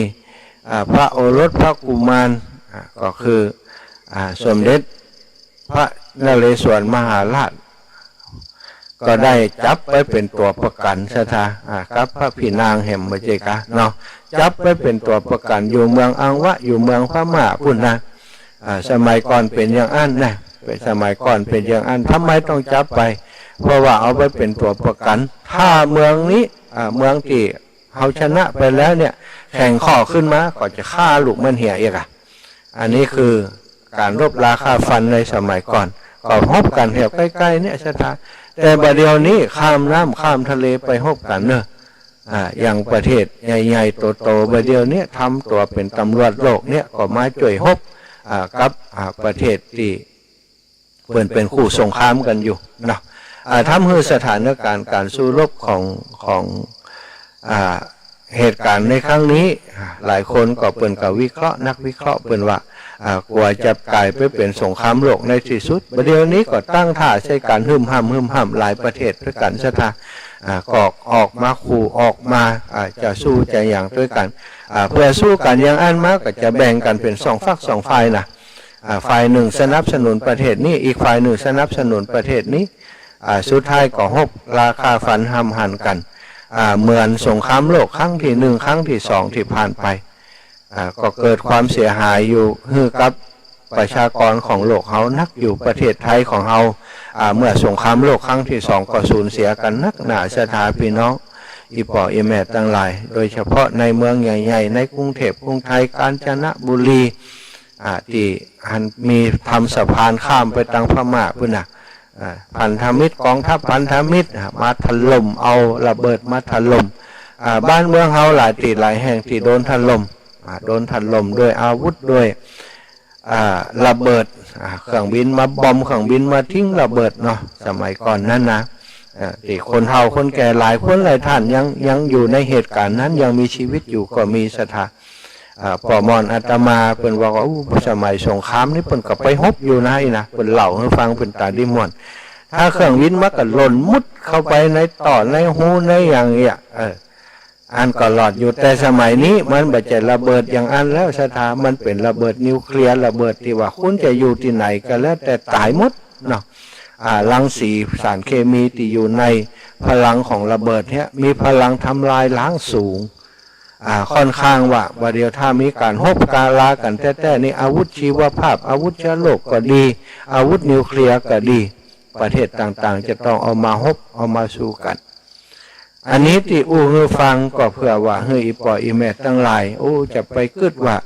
อ่า พระโอรสพระกุมาร อ่า ก็คือ อ่า สมเด็จพระนเรศวรมหาราช ก็ได้จับไปเป๋นตั๋วประกั๋น ศรัทธา อ่า กับพระพี่นางแหม บ่ใจ้กา เนาะ จับไปเป๋นตั๋วประกั๋น อยู่เมืองอังวะ อยู่เมืองพม่าปู๊นนะ อ่า สมัยก่อนเป๋นอย่างอั้นนะ เป๋น สมัยก่อนเป๋นอย่างอั้น ทำไมต้องจับไป เพราะว่าเอาไปเป๋นตั๋วประกั๋น ถ้าเมืองนี้ อ่า เมืองตี้เฮาชนะไปแล้วเนี่ย แข่งข้อขึ้นมา ก็จะฆ่าลูกมันเหียอีกอะ อันนี้คือก๋านรบราฆ่าฟันในสมัยก่อน ก็รบกั๋นแถวใก้ๆ เนี่ย ศรัทธา แต่บ่าเดี่ยวนี้ข้ามน้ำข้ามทะเลไปรบกั๋นเนาะ อ่า อย่างประเทศใหญ่ๆ โตๆ บ่าเดี่ยวนี้ทำตั๋วเป๋นตำรวจโลกเนี่ย ก็มาจ้วยรบ อ่า กับ อ่า ประเทศตี้ เปิ้นเป๋นคู่สงครามกั๋นอยู่เนาะ อ่า ทำหื้อสถานก๋ารณ์ก๋านสู้รบของ ของ อ่า เหตุก๋ารณ์ในครั้งนี้ อ่า หลายคนก็เปิ้นก็วิเคราะห์ นักวิเคราะห์เปิ้นว่า อ่า กั๋วจะก๋ายไปเป๋นสงครามโลกในตี้สุด บ่าเดี่ยวนี้ก็ตั้งท่าใส่กั๋นฮึ่มห้ำ ฮึ่มห้ำ หลายประเทศตวยกั๋น ศรัทธา อ่า ก็ออกมาขู่ ออกมา อ่า จะสู้จะหยังตวยกั๋น อ่า เปื้อสู้กั๋นอย่างอั้นมา ก็จะแบ่งกั๋นเป๋นสองฝักสองฝ่ายนะ อ่า ฝ่ายนึ่งสนับสนุนประเทศนี้ อีกฝ่ายนึ่งสนับสนุนประเทศนี้ อ่า สุดท้ายก็รบราฆ่าฟันห้ำหันกั๋น อ่า เหมือนสงครามโลกครั้งตี้หนึ่ง ครั้งตี้สองตี้ผ่านไป อ่า ก็เกิดความเสียหายอยู่หื้อกับประชากรของโลกเฮานักอยู่ ประเทศไทยของเฮา อ่า เมื่อสงครามโลกครั้งตี้สองก็สูญเสียกั๋นนักหนา ศรัทธาพี่น้อง อี่ป้ออี่แม่ตังหลาย โดยเฉพาะในเมืองใหญ่ๆ ในกรุงเทพฯ กรุงไทย กาญจนบุรี อ่า ตี้หันมีทำสะพานข้ามไปตังพม่าปู๊นนะ อ่า พันธมิตร ก๋องทัพพันธมิตร อ่า มาถล่ม เอาระเบิดมาถล่ม อ่า บ้านเมืองเฮาหลายตี้หลายแห่งตี้โดนถล่ม อ่า โดนถล่มด้วยอาวุธ ด้วย อ่า ระเบิด อ่า เครื่องบินมาบอม เครื่องบินมาทิ้งระเบิดเนาะ สมัยก่อนนั้นนะ อ่า ตี้คนเฒ่าคนแก่หลายคนหลายท่านยัง ยังอยู่ในเหตุก๋ารณ์นั้น ยังมีชีวิตอยู่ก็มี ศรัทธา อ่า ป้อมอนอาตมาเปิ้นว่า อู้ สมัยสงครามนี่เปิ้นก็ไปรบอยู่นะ อี้นะ เปิ้นเล่าหื้อฟังเปิ้นต๋าดีม่วน ถ้าเครื่องบินมาก็หล่นมุดเข้าไปในต่อในฮูในหยังเนี่ย เออ อันก็รอดอยู่ แต่สมัยนี้มันบ่ใจ้ระเบิดอย่างอั้นแล้วศรัทธา มันเป๋นระเบิดนิวเคลียร์ ระเบิดตี้ว่าคุณจะอยู่ตี้ไหนก็แล้วแต่ต๋ายหมดเนาะ อ่า รังสีสารเคมีตี้อยู่ในพลังของระเบิดเนี่ยมีพลังทำลายล้างสูง อ่า ค่อนข้างว่าบ่าเดี่ยวถ้ามีก๋านฮบกาลากั๋นแต๊ๆ นี่ อาวุธชีวภาพ อาวุธเชื้อโรคก็ดี อาวุธนิวเคลียร์ก็ดี ประเทศต่างๆ จะต้องเอามาฮบ เอามาสู้กั๋น อันนี้ตี้อู้หื้อฟังก็เปื้อว่าหื้ออี่ป้ออี่แม่ตังหลาย โอ้ จะไปกึ๊ดว่า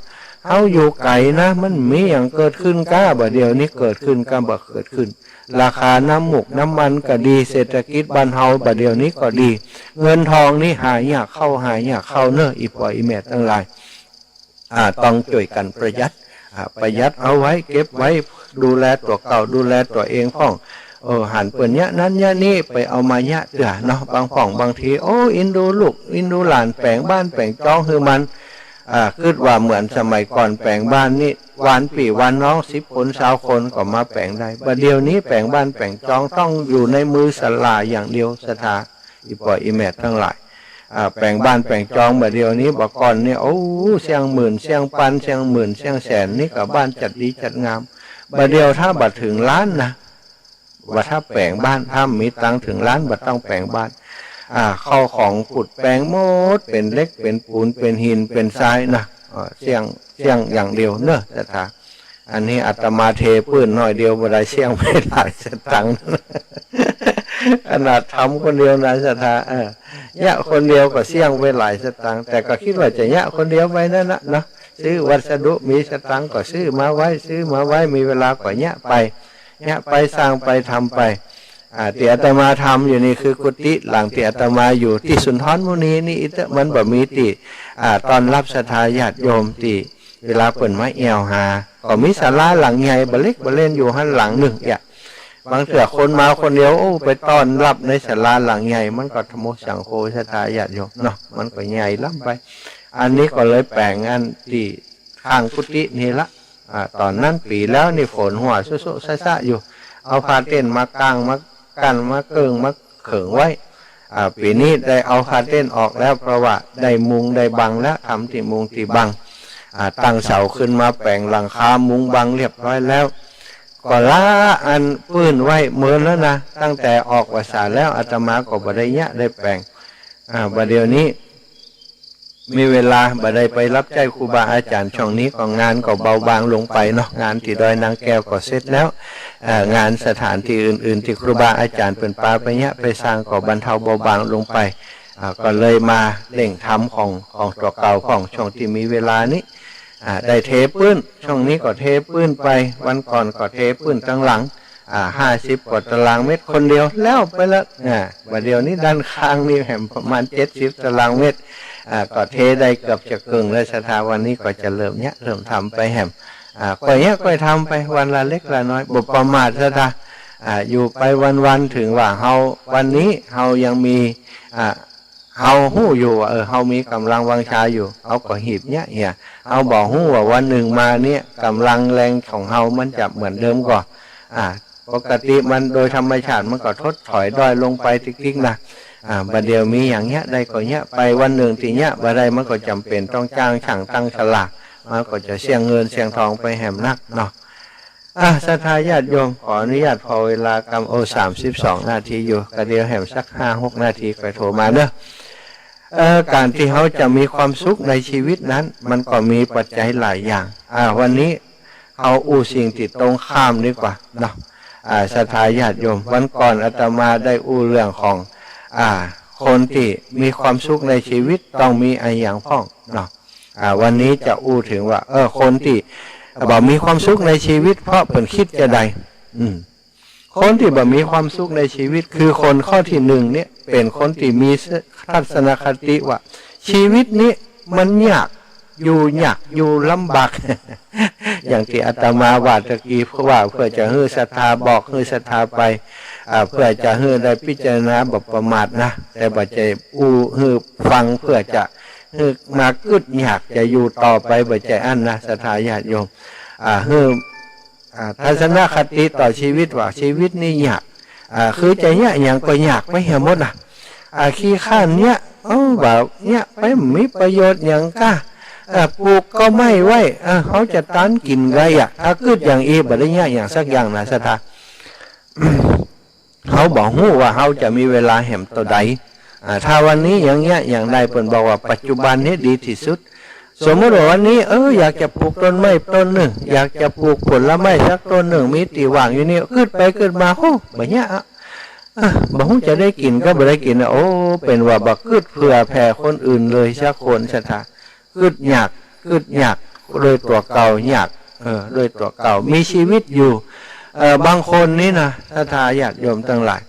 เฮาอยู่ไก๋นะ มันมีหยังเกิดขึ้นก้า บ่าเดี่ยวนี้เกิดขึ้นก้า บ่เกิดขึ้น ราคาน้ำหมกน้ำมันก็ดี เศรษฐกิจบ้านเฮาบ่าเดี่ยวนี้ก็ดี เงินทองนี่หายากเข้า หายากเข้าเนาะ อี่ป้ออี่แม่ตังหลาย อ่า ต้องจ้วยกั๋นประหยัด อ่า ประหยัดเอาไว้ เก็บไว้ ดูแลตั๋วเก่า ดูแลตั๋วเองพ่อง เออ หันเปิ้นเยียะนั้นเยียะนี้ ไปเอามาเยียะเตื้อเนาะ บางพ่องบางที โอ้ เอ็นดูลูก เอ็นดูหลาน แป๋งบ้านแป๋งจองหื้อมัน อ่า กึ๊ดว่าเหมือนสมัยก่อนแป๋งบ้านนี่ วานปี้วานน้อง สิบคน ซาวคนก็มาแป๋งได้ บ่าเดี่ยวนี้แป๋งบ้านแป๋งจองต้องอยู่ในมือศาลาอย่างเดียวศรัทธา อี่ป้ออี่แม่ตังหลาย อ่า แป๋งบ้านแป๋งจองบ่าเดี่ยวนี้ บ่าก่อนนี่ โอ้ เสี้ยงหมื่น เสี้ยงปัน เสี้ยงหมื่น เสี้ยงแสน นี่ก็บ้านจัดดีจัดงาม บ่าเดี่ยวถ้าบ่เถิงล้านนะ บ่าถ้าแป๋งบ้าน ถ้ามีตังค์เถิงล้าน บ่าต้องแป๋งบ้าน อ่า เข้าของผุดแป๋งหมด เป๋นเหล็ก เป๋นปูน เป๋นหิน เป๋นทรายนะ อ่า เสี้ยง เสี้ยงอย่างเดียวเนาะศรัทธา อันนี้อาตมาเทปื้นหน้อยเดียวบ่ได้ เสี้ยงไปหลายสตางค์ ขนาดทำคนเดียวนะศรัทธา เออ เยียะคนเดียวก็เสี้ยงไปหลายสตางค์ แต่ก็กึ๊ดว่าจะเยียะคนเดียวไปนั้นนะเนาะ ซื้อวัสดุ มีสตางค์ก็ซื้อมาไว้ ซื้อมาไว้ มีเวลาก็เยียะไป เยียะไป สร้างไป ทำไป อ่า ตี้อาตมาทำอยู่นี่คือกุฏิหลังตี้อาตมาอยู่ตี้สุนทรมุนีนี่ อิเตอะ มันบ่มีตี้ อ่า ต้อนฮับศรัทธาญาติโยมตี้ เวลาเปิ้นมาแอ่วหา ก็มีศาลาหลังใหญ่บ่าเล็กบ่าเล่นอยู่หั้นหลังนึ่งเยียะ บางเตื้อคนมาคนเดียว โอ้ ไปต้อนฮับในศาลาหลังใหญ่ มันก็ธรรมโมสังโฆศรัทธาญาติโยมเนาะ มันก็ใหญ่ล้ำไป อันนี้ก็เลยแป๋งอันตี้ข้างกุฏินี่ละ อ่า ต๋อนนั้นปี๋แล้วนี่ฝนหัวโซะๆ ซะๆ อยู่ เอาผ้าเต็นท์มากาง มากั้น มาเกิ่ง มาเขิงไว้ อ่า ปี๋นี้ได้เอาผ้าเต็นท์ออกแล้ว เพราะว่าได้มุงได้บังแล้ว ทำตี้มุงตี้บัง อ่า ตั้งเสาขึ้นมาแป๋งหลังคามุงบังเรียบร้อยแล้ว ก็ละอันปื้นไว้เมินแล้วนะ ตั้งแต่ออกพรรษาแล้ว อาตมาก็บ่ได้เยียะได้แป๋ง อ่า บ่าเดี่ยวนี้ มีเวลาบ่ได้ไปฮับใจ๊ครูบาอาจ๋ารย์ ช่วงนี้ก็งานก็เบาบางลงไปเนาะ งานตี้ดอยนางแก้วก็เสร็จแล้ว เอ่อ งานสถานตี้อื่นๆ ตี้ครูบาอาจ๋ารย์เปิ้นปาไปเยียะไปสร้างก็บรรเทาเบาบางลงไป อ่า ก็เลยมาเร่งทำของ ของตั๋วเก่าพ่อง ช่วงตี้มีเวลานี้ อ่า ได้เทปื้น ช่วงนี้ก็เทปื้นไป วันก่อนก็เทปื้นตังหลัง อ่า ห้าสิบกว่าตารางเมตร คนเดียวแล้วไปแล้ว อ่า บ่าเดี่ยวนี้ด้านข้างนี่แหมประมาณเจ็ดสิบตารางเมตร อ่า ก็เทได้เกือบจะเกิ่งแล้วศรัทธา วันนี้ก็จะเริ่มเยียะ เริ่มทำไปแหม อ่า ก้อยเยียะก้อยทำไป วันละเล็กละน้อย บ่ประมาทศรัทธา อ่า อยู่ไปวันๆ เถิงว่าเฮา วันนี้เฮายังมี อ่า เฮาฮู้อยู่ว่า เออ เฮามีก๋ำลังวังชาอยู่ เฮาก็หีบเยียะเหีย เฮาบ่ฮู้ว่าวันนึ่งมาเนี่ย ก๋ำลังแฮงของเฮามันจะเหมือนเดิมก่อ อ่า ปกติมันโดยธรรมชาติมันก็ถดถอยด้อยลงไปติ๊กๆ นะ อ่า บ่าเดี่ยวมีหยังเยียะได้ก็เยียะไป วันนึ่งตี้เยียะบ่ได้มันก็จ๋ำเป๋นต้องจ้างช่างตั้งศาลา มันก็จะเสี้ยงเงินเสี้ยงทองไปแหมนักเนาะ อ่ะ ศรัทธาญาติโยม ขออนุญาตผ่อเวลากำ โอ้ สามสิบสองนาทีอยู่ ก็เดี๋ยวแหมสักห้าหกนาทีค่อยโทรมาเนาะ เอ่อ ก๋านตี้เฮาจะมีความสุขในชีวิตนั้น มันก็มีปัจจัยหลายอย่าง อ่า วันนี้เฮาอู้สิ่งตี้ตรงข้ามดีกว่าเนาะ อ่า ศรัทธาญาติโยม วันก่อนอาตมาได้อู้เรื่องของ อ่า คนตี้มีความสุขในชีวิตต้องมีอะหยังพ่องเนาะ อ่า วันนี้จะอู้เถิงว่า เออ คนตี้บ่มีความสุขในชีวิต เพราะเปิ้นกึ๊ดจาใด อืม คนตี้บ่มีความสุขในชีวิต คือคนข้อตี้นึ่งเนี่ย เป๋นคนตี้มีทัศนคติว่า ชีวิตนี้มันยาก อยู่ยาก อยู่ลำบาก อย่างตี้อาตมาว่าตะกี้ เปื้อว่า เปื้อจะหื้อศรัทธา บอกหื้อศรัทธาไป อ่า เปื้อจะหื้อได้พิจารณาบ่ประมาทนะ แต่บ่ใจ้อู้หื้อฟัง เปื้อจะหื้อมากึ๊ดอยากจะอยู่ต่อไป บ่ใจ้อั้นนะ ศรัทธาญาติโยม อ่า หื้อ อ่า ทัศนคติต่อชีวิตว่า ชีวิตนี้ยาก อ่า คือจะเยียะหยังก็ยากไปเหียหมดนะ อ่า ขี้คร้านเยียะ เอ้า บ่าเยียะไป บ่มีประโยชน์หยังก้า เออ ปลูกก็ไม้ไว้ เออ เฮาจะตานกิ๋นใค่อะ ถ้ากึ๊ดอย่างอี้ บ่ได้เยียะหยังสักอย่างนะศรัทธา เฮาบ่ฮู้ว่าเฮาจะมีเวลาแหมเต้าใด อ่า ถ้าวันนี้ยังเยียะหยังได้ เปิ้นบอกว่าปัจจุบันนี้ดีที่สุด สมมุติว่าวันนี้ เออ อยากจะปลูกต้นไม้ต้นนึ่ง อยากจะปลูกผลไม้สักต้นนึ่ง มีตี้ว่างอยู่นี่ กึ๊ดไปกึ๊ดมา โอ้ บ่เยียะอะ อ่ะ บ่ฮู้จะได้กิ๋นก็บ่ได้กิ๋นอะ โอ้ เป๋นว่าบ่กึ๊ดเผื่อแผ่คนอื่นเลยสักคนศรัทธา กึ๊ดยาก กึ๊ดยาก โดยตั๋วเก่ายาก เออ โดยตั๋วเก่า มีชีวิตอยู่ เอ่อ บางคนนี่นะ ศรัทธาญาติโยมตังหลาย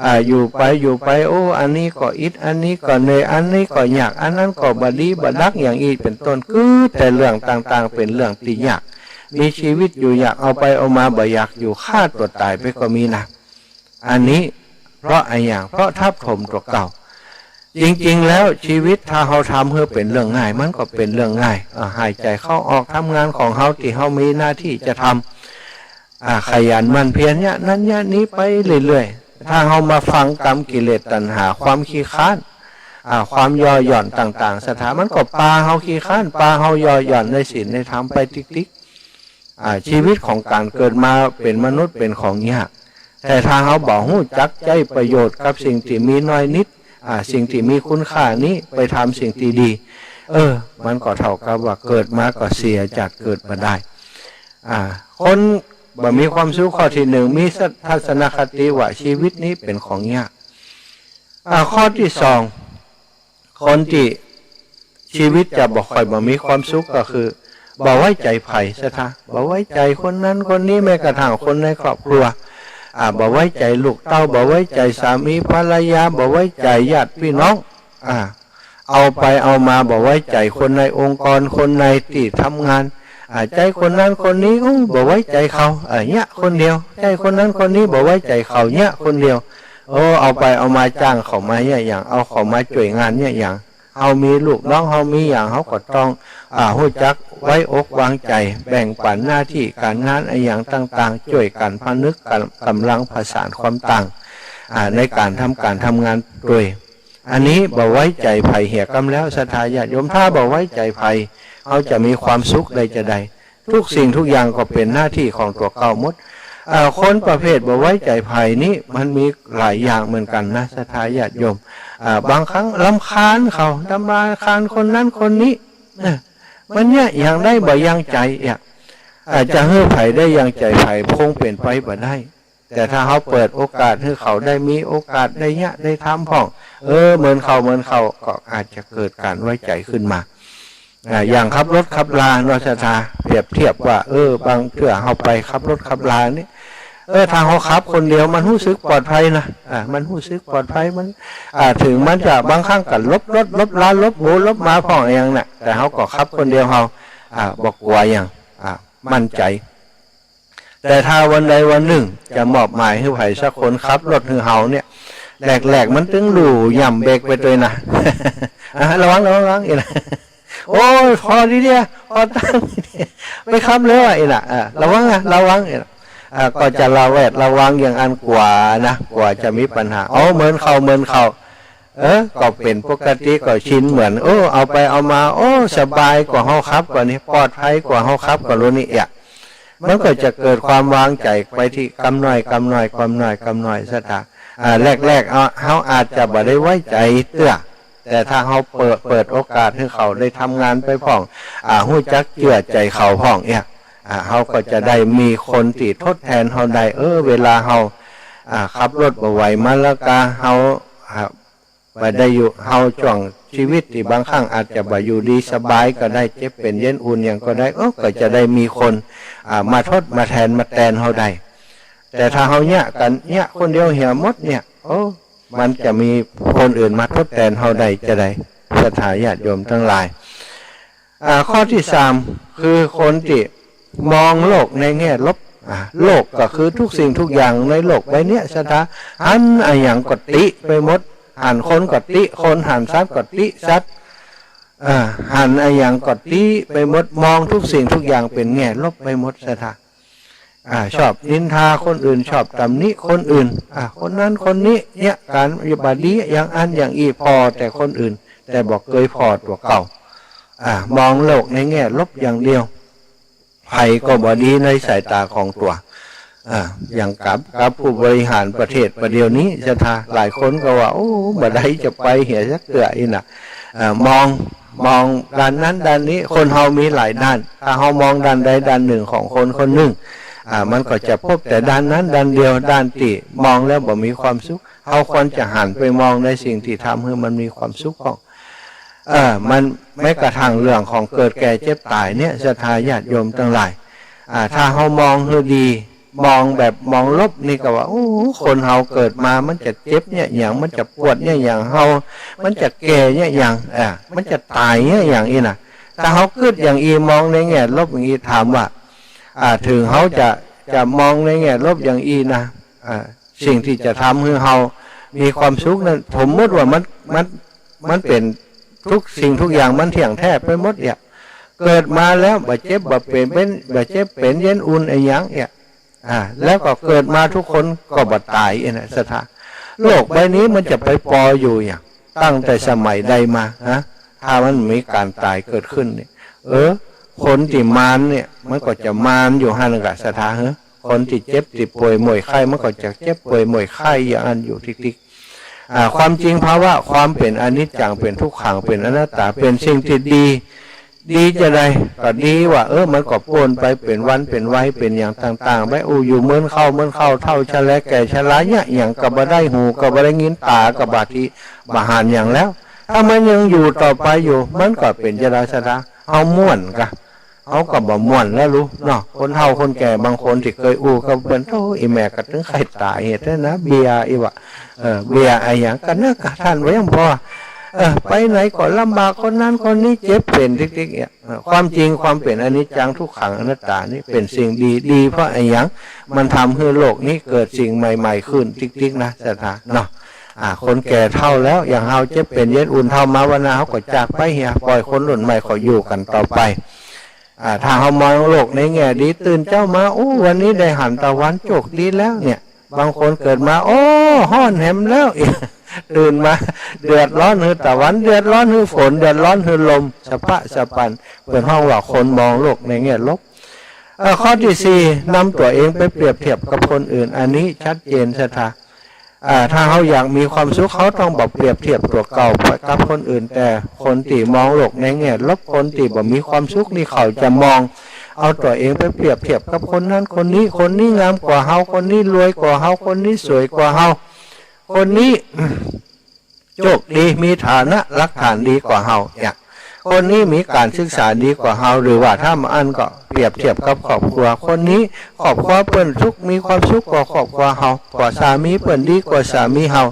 อ่า อยู่ไป อยู่ไป โอ้ อันนี้ก็อิด อันนี้ก็เหนื่อย อันนี้ก็ยาก อันนั้นก็บ่ดี บ่ดัก อย่างอี้เป๋นต้น กึ๊ดแต่เรื่องต่างๆ เป๋นเรื่องตี้ยาก มีชีวิตอยู่ยาก เอาไปเอามาบ่อยากอยู่ ฆ่าตั๋วต๋ายไปก็มีนะ อันนี้เพราะอะหยัง เพราะทับถมตั๋วเก่า จริงๆ แล้วชีวิตถ้าเฮาทำหื้อเป๋นเรื่องง่าย มันก็เป๋นเรื่องง่าย อ่า หายใจ๋เข้าออก ทำงานของเฮาตี้เฮามีหน้าตี้จะทำ อ่า ขยันหมั่นเพียรเยียะนั้นเยียะนี้ไปเรื่อยๆ ถ้าเฮามาฟังกำกิเลสตัณหา ความขี้คร้าน อ่า ความย่อหย่อนต่างๆ ศรัทธา มันก็ปาเฮาขี้คร้าน ปาเฮาย่อหย่อนในศีลในธรรมไปติ๊กๆ อ่า ชีวิตของก๋านเกิดมาเป๋นมนุษย์เป๋นของยาก แต่ถ้าเฮาบ่ฮู้จักใจ๊ประโยชน์กับสิ่งตี้มีน้อยนิด อ่า สิ่งตี้มีคุณค่านี้ ไปทำสิ่งตี้ดี เออ มันก็เต้ากับว่าเกิดมาก็เสียจากเกิดบ่ได้ อ่า คนบ่มีความสุขข้อตี้นึ่ง มีทัศนคติว่าชีวิตนี้เป๋นของยาก อ่า ข้อตี้สอง คนตี้ชีวิตจะบ่ค่อยบ่มีความสุขก็คือ บ่ไว้ใจ๋ใผศรัทธา บ่ไว้ใจ๋คนนั้นคนนี้ แม้กระทั่งคนในครอบครัว อ่า บ่ไว้ใจ๋ลูกเต้า บ่ไว้ใจ๋สามีภรรยา บ่ไว้ใจ๋ญาติพี่น้อง อ่า เอาไปเอามาบ่ไว้ใจ๋คนในองค์กร คนในตี้ทำงาน อ่า ใจ๊คนนั้นคนนี้ โอ้ บ่ไว้ใจ๋เขา เออ เยียะคนเดียว ใจ๊คนนั้นคนนี้ บ่ไว้ใจ๋เขา เยียะคนเดียว โอ้ เอาไปเอามาจ้างเขามาเยียะหยัง เอาเขามาจ้วยงานเยียะหยัง เฮามีลูกน้อง เฮามีหยัง เฮาก็ต้อง อ่า ฮู้จักไว้อกวางใจ๋ แบ่งปั๋นหน้าตี้ก๋านงานอะหยังต่างๆ จ้วยกั๋นผนึกกั๋น ก๋ำลังผสานความต่าง อ่า ในก๋านทำก๋านทำงานตวย อันนี้บ่ไว้ใจ๋ใผเหียกำแล้วศรัทธาญาติโยม ถ้าบ่ไว้ใจ๋ใผ เฮาจะมีความสุขได้จาใด ทุกสิ่งทุกอย่างก็เป๋นหน้าตี้ของตั๋วเก่าหมด อ่า คนประเภทบ่ไว้ใจ๋ใผนี้ มันมีหลายอย่างเหมือนกั๋นนะศรัทธาญาติโยม อ่า บางครั้งรำคาญเขา รำคาญคนนั้นคนนี้ นะ มันเยียะหยังได้บ่อย่างใจ๋อะ อ่า จะหื้อใผได้อย่างใจ๋ใผ คงเป๋นไปบ่ได้ แต่ถ้าเฮาเปิดโอกาสหื้อเขาได้มีโอกาสได้เยียะได้ทำพ่อง เออ เหมือนเขา เหมือนเขา ก็อาจจะเกิดก๋านไว้ใจ๋ขึ้นมา อ่า อย่างขับรถขับราเนาะศรัทธา เปรียบเทียบว่า เออ บางเตื้อเฮาไปขับรถขับรานี่ เออ ถ้าเฮาขับคนเดียวมันฮู้สึกปลอดภัยนะ อ่า มันฮู้สึกปลอดภัย มัน อ่า เถิงมันจะบางครั้งก็หลบรถ หลบรา หลบหมู่ หลบหมาพ่องอะหยังน่ะ แต่เฮาก็ขับคนเดียวเฮา อ่า บ่กั๋วหยัง อ่า มั่นใจ๋ แต่ถ้าวันใดวันนึ่งจะมอบหมายหื้อใผสักคนขับรถหื้อเฮาเนี่ย แรกๆ มันตึงหลู่ย่ำเบรกไปตวยนะ อ่ะ ระวัง ระวัง ระวัง เอ็นะ โอ้ย ผ่อดีเดีย ผ่อตั้งดีเดีย ไปขับเร็วอะ เอ็นะ อ่ะ ระวังอะ ระวัง เอ็นะ อ่ะ ก็จะระแวดระวังอย่างอั้นกั๋วนะ กั๋วจะมีปัญหา โอ้ เหมือนเขา เหมือนเขา เออ ก็เป๋นปกติ ก็ชินเหมือน โอ้ เอาไปเอามา โอ้ สบายกว่าเฮาขับก่อนี่ ปลอดภัยกว่าเฮาขับก่อลุนี่อะ มันก็จะเกิดความวางใจ๋ไปตี้กำน้อย กำน้อย กำน้อย กำน้อยศรัทธา อ่า แรกๆ เฮา เฮาอาจจะบ่ได้ไว้ใจ๋เตื้อ แต่ถ้าเฮาเปิด เปิดโอกาสหื้อเขาได้ทำงานไปพ่อง อ่า ฮู้จักเจื้อใจ๋เขาพ่องเนี่ย อ่า เฮาก็จะได้มีคนตี้ทดแทนเฮาได้ เออ เวลาเฮา อ่า ขับรถบ่ไหวมาแล้วกา เฮา อ่า บ่ได้อยู่ เฮาจ้วงชีวิตตี้บางครั้งอาจจะบ่อยู่ดีสบายก็ได้ เจ็บเป๋นเย็นอุ่นหยังก็ได้ เออ ก็จะได้มีคน อ่า มาทดมาแทนมาแตนเฮาได้ แต่ถ้าเฮาเยียะกั๋น เยียะคนเดียวเหียหมดเนี่ย โอ้ มันจะมีคนอื่นมาทดแตนเฮาได้จาใด ศรัทธาญาติโยมตังหลาย อ่า ข้อตี้สาม คือคนตี้มองโลกในแง่ลบ อ่า โลกก็คือทุกสิ่งทุกอย่างในโลกใบเนี้ยศรัทธา หันอะหยังก็ติไปหมด หันคนก็ติคน หันสัตว์ก็ติสัตว์ อ่า หันอะหยังก็ติไปหมด มองทุกสิ่งทุกอย่างเป๋นแง่ลบไปหมดศรัทธา อ่า ชอบนินทาคนอื่น ชอบตำหนิคนอื่น อ่า คนนั้นคนนี้เนี่ย ก๋านบ่ดีอย่างอั้นอย่างอี้ ผ่อแต่คนอื่น แต่บ่เกยผ่อตั๋วเก่า อ่า มองโลกในแง่ลบอย่างเดียว ใผก็บ่ดีในสายต๋าของตั๋ว อ่า อย่างกับ กับผู้บริหารประเทศประเดี๋ยวนี้ศรัทธา หลายคนก็ว่า โอ้ บ่ได้จะไปเหียสักเตื้ออี้น่ะ อ่า มอง มองด้านนั้นด้านนี้ คนเฮามีหลายด้าน ถ้าเฮามองด้านใดด้านหนึ่งของคนคนหนึ่ง อ่า มันก็จะพบแต่ด้านนั้นด้านเดียว ด้านตี้มองแล้วบ่มีความสุข เฮาควรจะหันไปมองในสิ่งตี้ทำหื้อมันมีความสุขพ่อง เออ มันแม้กระทั่งเรื่องของเกิดแก่เจ็บต๋ายเนี่ย ศรัทธาญาติโยมตังหลาย อ่า ถ้าเฮามองหื้อดี มองแบบมองลบนี่ก็ว่า โอ้ คนเฮาเกิดมามันจะเจ็บเนี่ยหยัง มันจะปวดเนี่ยหยัง เฮา มันจะแก่เนี่ยหยัง อ่า มันจะต๋ายเนี่ยหยังอี้น่ะ ถ้าเฮากึ๊ดอย่างอี้ มองในแง่ลบอย่างอี้ ถามว่า อ่า เถิงเฮาจะ จะมองในแง่ลบอย่างอี้นะ อ่า สิ่งตี้จะทำหื้อเฮามีความสุขนั้น สมมุติว่ามัน มัน มันเป๋น ทุกสิ่งทุกอย่างมันเที่ยงแท้ไปหมดเนี่ย เกิดมาแล้วบ่เจ็บบ่เป๋น เป๋น บ่เจ็บเป๋นเย็นอุ่นอะหยังเนี่ย อ่า แล้วก็เกิดมาทุกคนก็บ่ต๋ายอี้น่ะศรัทธา โลกใบนี้มันจะไปปออยู่หยัง ตั้งแต่สมัยใดมา ฮะ ถ้ามันมีก๋านต๋ายเกิดขึ้นเนี่ย เออ คนตี้มานเนี่ย มันก็จะมานอยู่หั้นกะศรัทธา เฮ้อ คนตี้เจ็บตี้ป่วยหม่วยไข้ มันก็จะเจ็บป่วยหม่วยไข้อย่างอั้นอยู่ติ๊กๆ อ่า ความจริงภาวะความเป๋นอนิจจัง เป๋นทุกขัง เป๋นอนัตตา เป๋นสิ่งตี้ดี ดีจาใด ก็ดีว่า เออ มันก็ป๊นไปเป๋นวันเป๋นวัย เป๋นอย่างต่างๆ ไป อู้ อยู่เหมือนเข้าเหมือนเข้า เฒ่าชราแก่ชราเนี่ย หยังก็บ่ได้ หูก็บ่ได้ยิน ต๋าก็บ่าตี้ บ่หันหยังแล้ว ถ้ามันยังอยู่ต่อไปอยู่ มันก็เป๋นจาใดศรัทธา เฮาม่วนกะ เฮาก็บ่ม่วนแล้วลูกเนาะ คนเฒ่าคนแก่บางคนตี้เกยอู้กับเปิ้น โธ่ อี่แม่ก็ตึงใค่ต๋ายแต๊นะ เบียอี้วะ เออ เบียอะหยังกั๋นนะกะ ท่านว่ายังผ่อ เออ ไปไหนก็ลำบาก คนนั้นคนนี้เจ็บเป๋นติ๊กๆ เนี่ย เออ ความจริงความเป๋นอนิจจังทุกขังอนัตตานี่เป๋นสิ่งดี ดีเพราะอะหยัง มันทำหื้อโลกนี้เกิดสิ่งใหม่ๆ ขึ้นติ๊กๆ นะศรัทธาเนาะ อ่า คนแก่เฒ่าแล้ว อย่างเฮาเจ็บเป๋นเย็นอุ่น เฒ่ามาวันหน้าเฮาก็จากไปเหีย ปล่อยคนรุ่นใหม่เขาอยู่กั๋นต่อไป อ่า ถ้าเฮามองโลกในแง่ดี ตื่นเจ๊ามา อู้ วันนี้ได้หันตะวัน โจคดีแล้วเนี่ย บางคนเกิดมา โอ้ ฮ้อนแหมแล้ว ตื่นมา เดือดร้อนหื้อตะวัน เดือดร้อนหื้อฝน เดือดร้อนหื้อลม สะป๊ะสะปัน เปิ้นฮ้องว่าคนมองโลกในแง่ลบ เอ่อ ข้อตี้สี่ นำตั๋วเองไปเปรียบเทียบกับคนอื่น อันนี้ชัดเจนศรัทธา อ่า ถ้าเฮาอยากมีความสุข เฮาต้องบ่เปรียบเทียบตั๋วเก่ากับคนอื่น แต่คนตี้มองโลกในแง่ลบ คนตี้บ่มีความสุขนี่ เขาจะมองเอาตั๋วเองไปเปรียบเทียบกับคนนั้นคนนี้ คนนี้งามกว่าเฮา คนนี้รวยกว่าเฮา คนนี้สวยกว่าเฮา คนนี้ โจคดี มีฐานะหลักฐานดีกว่าเฮาเนี่ย คนนี้มีก๋านศึกษาดีกว่าเฮา หรือว่าถ้าบ่อั้นก็เปรียบเทียบกับครอบครัว คนนี้ครอบครัวเปิ้นสุข มีความสุขกว่าครอบครัวเฮา กว่าสามีเปิ้นดีกว่าสามีเฮา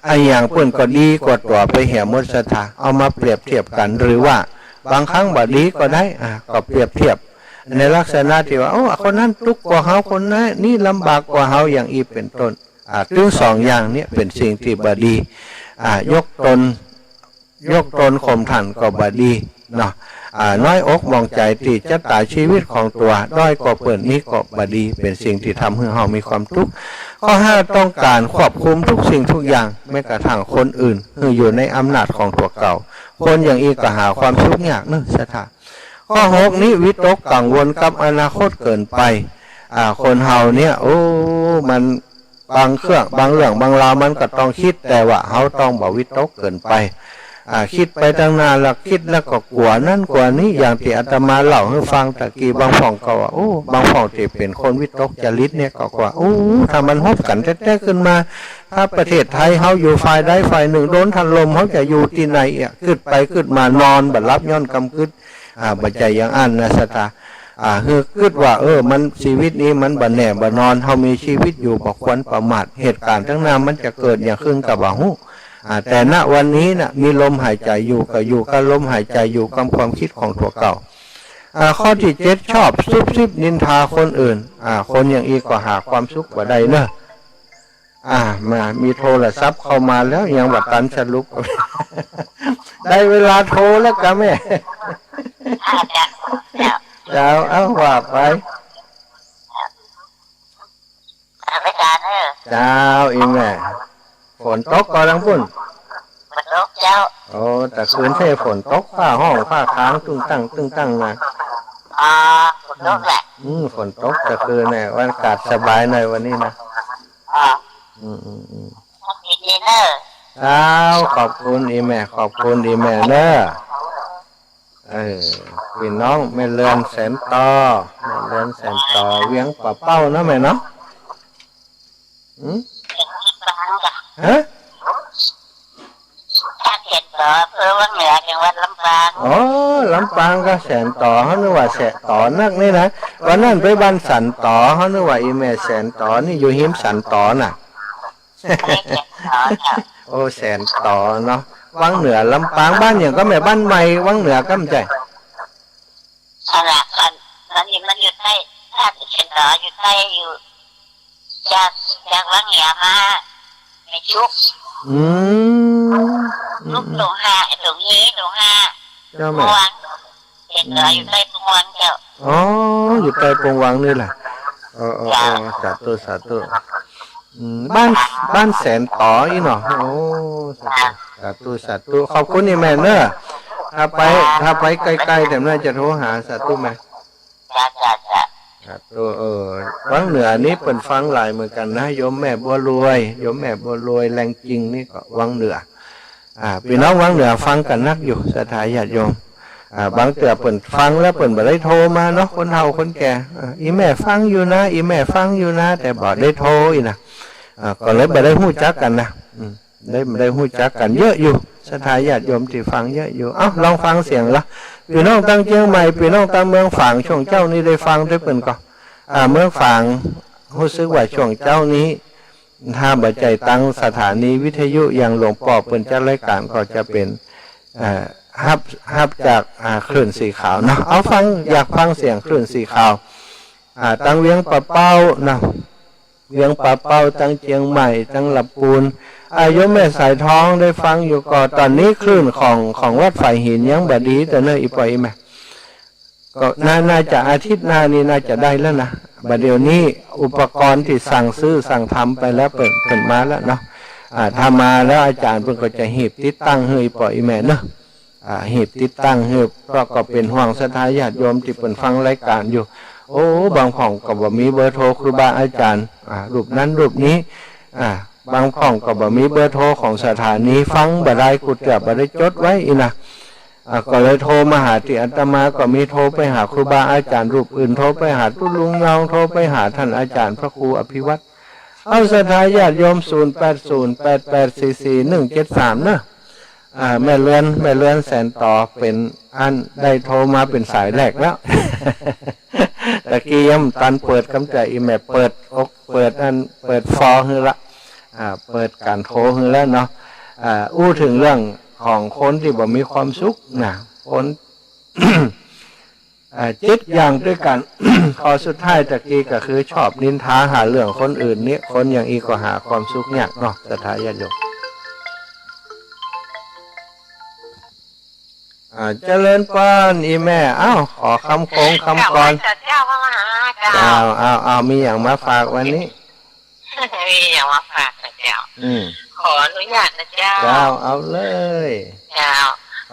อะหยังเปิ้นก็ดีกว่าตั๋วไปเหียหมดศรัทธา เอามาเปรียบเทียบกั๋น หรือว่าบางครั้งบ่ดีก็ได้ อ่า ก็เปรียบเทียบในลักษณะตี้ว่า โอ้ คนนั้นตุ๊กข์กว่าเฮา คนนี้ลำบากกว่าเฮา อย่างอี้เป๋นต้น อ่า ตึงสองอย่างเนี่ยเป๋นสิ่งตี้บ่ดี อ่า ยกตน ยกตนข่มท่านก็บ่ดีเนาะ อ่า น้อยอกหมองใจ๋ตี้จะต๋ายชีวิตของตั๋ว ด้อยกว่าเปิ้น นี่ก็บ่ดี เป๋นสิ่งตี้ทำหื้อเฮามีความตุ๊กข์ ข้อห้า ต้องก๋านควบคุมทุกสิ่งทุกอย่าง แม้กระทั่งคนอื่น หื้ออยู่ในอำนาจของตั๋วเก่า คนอย่างอี้ก็หาความสุขยากเนาะศรัทธา ข้อหกนี้ วิตกกังวลกับอนาคตเกินไป อ่า คนเฮาเนี่ย โอ้ มัน บางเครื่อง บางเรื่อง บางราว มันก็ต้องกึ๊ด แต่ว่าเฮาต้องบ่วิตกเกินไป อ่า กึ๊ดไปตังหน้าแล้ว กึ๊ดแล้วก็กั๋วนั้นกั๋วนี้ อย่างตี้อาตมาเล่าหื้อฟังตะกี้ บางพ่องก็ว่า โอ้ บางพ่องตี้เป๋นคนวิตกจริตเนี่ยก็ว่า โอ้ ถ้ามันฮบกั๋นแต๊ๆ ขึ้นมา ถ้าประเทศไทยเฮาอยู่ฝ่ายใดฝ่ายหนึ่งโดนถล่ม เฮาจะอยู่ตี้ไหนอะ กึ๊ดไปกึ๊ดมานอนบ่หลับย้อนกำกึ๊ด อ่า บ่ใจ้อย่างอั้นนะศรัทธา อ่า หื้อกึ๊ดว่า เออ มัน ชีวิตนี้มันบ่แน่บ่นอน เฮามีชีวิตอยู่บ่ควรประมาท เหตุก๋ารณ์ตังหน้ามันจะเกิดหยังขึ้นก็บ่ฮู้ อ่า แต่ ณ วันนี้น่ะ มีลมหายใจ๋อยู่ก็อยู่กับลมหายใจ๋อยู่กับความกึ๊ดของตั๋วเก่า อ่า ข้อตี้เจ็ด ชอบซุบซิบนินทาคนอื่น อ่า คนอย่างอี้ก็หาความสุขบ่ได้เนาะ อ่า มา มีโทรศัพท์เข้ามาแล้ว ยังบ่ตันสรุป ได้เวลาโทรแล้วกะแม่ อ่า เจ้า เจ้า เอ้า ว่าไป เจ้า อีแม่ ฝนตกก่อตังปุ้น ฝนตกเจ้า โอ้ ตะคืนเต้ฝนตก ฟ้าฮ้องฟ้าคางตึ้งตั้งตึ้งตั้งนะ อ๋อ ฝนตกแหละ อืม ฝนตกตะคืนเนี่ย วันอากาศสบายหน่อยวันนี้นะ อ๋อ อืม อืม อืม ขอบคุณเนอะ เจ้า ขอบคุณอีแม่ ขอบคุณอีแม่เนอะ เออ ปี้น้องแม่เรือนแสนตอ แม่เรือนแสนตอ เวียงป่าเป้าเนาะแม่เนาะ หืม ฮะ ถ้าแสนตอ อำเภอวังเหนือ จังหวัดลำปาง อ๋อ ลำปางก็แสนตอ เฮานึกว่าแสนตอนักนี่นะ วันนั้นไปบ้านสันตอ เฮานึกว่าอีแม่แสนตอ นี่อยู่ฮิมสันตอน่ะ แสนตอเจ้า โอ้ แสนตอเนาะ วังเหนือลำปาง บ้านหยังก็แม่ บ้านใหม่วังเหนือก็บ่ใจ้ อันน่ะ อัน อันนี้มันอยู่ใต้ ถ้าแสนตออยู่ใต้ อยู่ จาก จากวังเหนือมา แม่ชุก อืม ชุก อืม ตรงห้า ตรงนี้ ตรงห้า เจ้าแม่ ปงวัง แสนตอ อืม อยู่ใต้ปงวังเจ้า อ๋อ อยู่ใต้ปงวังนี่แหละ เออ เออ เจ้า เออ สาธุ สาธุ อืม บ้าน บ้านแสนตออี้เนาะ โอ้ สาธุ สาธุ สาธุ ขอบคุณอีแม่เนอะ ถ้าไป ถ้าไปใกล้ๆ แถมนั้นจะโทรหา สาธุแม่ จ้า จ้า จ้า สาธุ เออ วังเหนือนี้เปิ้นฟังหลายเหมือนกั๋นนะ โยมแม่บัวรวย โยมแม่บัวรวย แรงจริงนี่ก็วังเหนือ อ่า ปี้น้องวังเหนือฟังกั๋นนักอยู่ ศรัทธาญาติโยม อ่า บางเตื้อเปิ้นฟังแล้วเปิ้นบ่ได้โทรมาเนาะ คนเฒ่าคนแก่ อ่า อีแม่ฟังอยู่นะ อีแม่ฟังอยู่นะ แต่บ่ได้โทรอี้นะ อ่า ก็เลยบ่ได้ฮู้จักกั๋นนะ อืม ได้ ได้ฮู้จักกั๋นเยอะอยู่ ศรัทธาญาติโยมตี้ฟังเยอะอยู่ เอ้า ลองฟังเสียงละ ปี้น้องตังเจียงใหม่ ปี้น้องตังเมืองฝาง ช่วงเจ๊านี้ได้ฟังตวยเปิ้นก่อ อ่า เมืองฝาง ฮู้สึกว่าช่วงเจ๊านี้ ถ้าบ่ใจ้ตังสถานีวิทยุอย่างหลวงป้อเปิ้นจัดรายก๋านก็จะเป๋น เอ่อ ฮับ ฮับจาก อ่า คลื่นสีขาวเนาะ เอาฟัง อยากฟังเสียงคลื่นสีขาว อ่า ตังเวียงป่าเป้านะ เวียงป่าเป้า ตังเจียงใหม่ ตังลำปูน อ่า โยมแม่สายทองได้ฟังอยู่ก่อ ต๋อนนี้คลื่นของ ของวัดฝายหินยังบ่ดี แต่เน่ออีป้ออีแม่ ก็น่า น่าจะอาทิตย์หน้านี่น่าจะได้แล้วนะ บ่าเดี่ยวนี้อุปกรณ์ตี้สั่งซื้อสั่งทำไปแล้วเปิ้น เปิ้นมาแล้วเนาะ อ่า ถ้ามาแล้วอาจ๋ารย์เปิ้นก็จะหีบติดตั้งหื้ออีป้ออีแม่เนาะ อ่า หีบติดตั้งหื้อ เพราะก็เป๋นห่วงศรัทธาญาติโยมตี้เปิ้นฟังรายก๋านอยู่ โอ้ บางพ่องก็บ่มีเบอร์โทรครูบาอาจ๋ารย์ อ่า รูปนั้นรูปนี้ อ่า บางพ่องก็บ่มีเบอร์โทรของสถานี ฟังบ่ได้ กู้เตื้อบ่ได้จดไว้อี้นะ อ่า ก็เลยโทรมาหาตี้อาตมา ก็มีโทรไปหาครูบาอาจ๋ารย์รูปอื่น โทรไปหาตุ๊ลุงยอง โทรไปหาต้านอาจ๋ารย์พระครูอภิวัตร เอาศรัทธาญาติโยม ศูนย์แปดศูนย์ แปดแปดสี่สี่ หนึ่งเจ็ดสาม เนาะ อ่า แม่เรือน แม่เรือนแสนตอเป๋นอันได้โทรมาเป๋นสายแรกแล้ว ตะกี้ยังบ่ตันเปิด กำจ๋าอีแม่เปิดอก เปิดอัน เปิดฟอหื้อละ อ่า เปิดก๋านโทรหื้อแล้วเนาะ อ่า อู้เถิงเรื่องของคนตี้บ่มีความสุขนะ คน อ่า เจ็ดอย่างตวยกั๋น ข้อสุดท้ายตะกี้ก็คือชอบนินทาหาเรื่องคนอื่นนี่ คนอย่างอี้ก็หาความสุขยากเนาะ ศรัทธาญาติโยม อ่า เจริญปอนอีแม่ เอ้า ขอคำคงคำกลอน เจ้า ไหว้เจ้า พระมหาเจ้า เจ้า เอา เอา มีหยังมาฝากวันนี้ มีหยังมาฝากนะเจ้า อืม ขออนุญาตนะเจ้า เจ้า เอาเลย เจ้า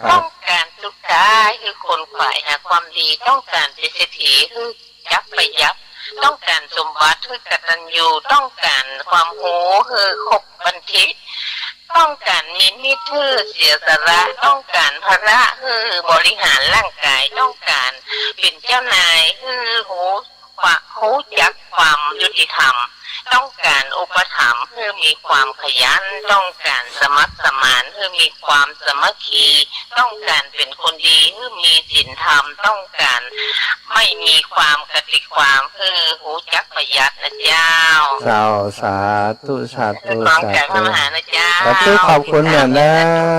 ครับ ต้องก๋านสุขกายหื้อขนขวายหาความดี ต้องก๋านเป๋นเศรษฐีหื้อจักประหยัด ต้องก๋านสมบัติหื้อกตัญญู ต้องก๋านความฮู้หื้อครบบัณฑิต ต้องก๋านมีมิตรหื้อเสียสละ ต้องก๋านพละหื้อบริหารร่างกาย ต้องก๋านเป๋นเจ้านายหื้อฮู้ ฮู้จักความยุติธรรม ต้องก๋านอุปถัมภ์หื้อมีความขยัน ต้องก๋านสมัครสมานหื้อมีความสามัคคี ต้องก๋านเป๋นคนดีหื้อมีศีลธรรม ต้องก๋านไม่มีความกติความหื้อฮู้จักประหยัดนะเจ้า เจ้า สาธุ สาธุ สาธุ ขอบคุณมหานะเจ้า สาธุ ขอบคุณแม่นะ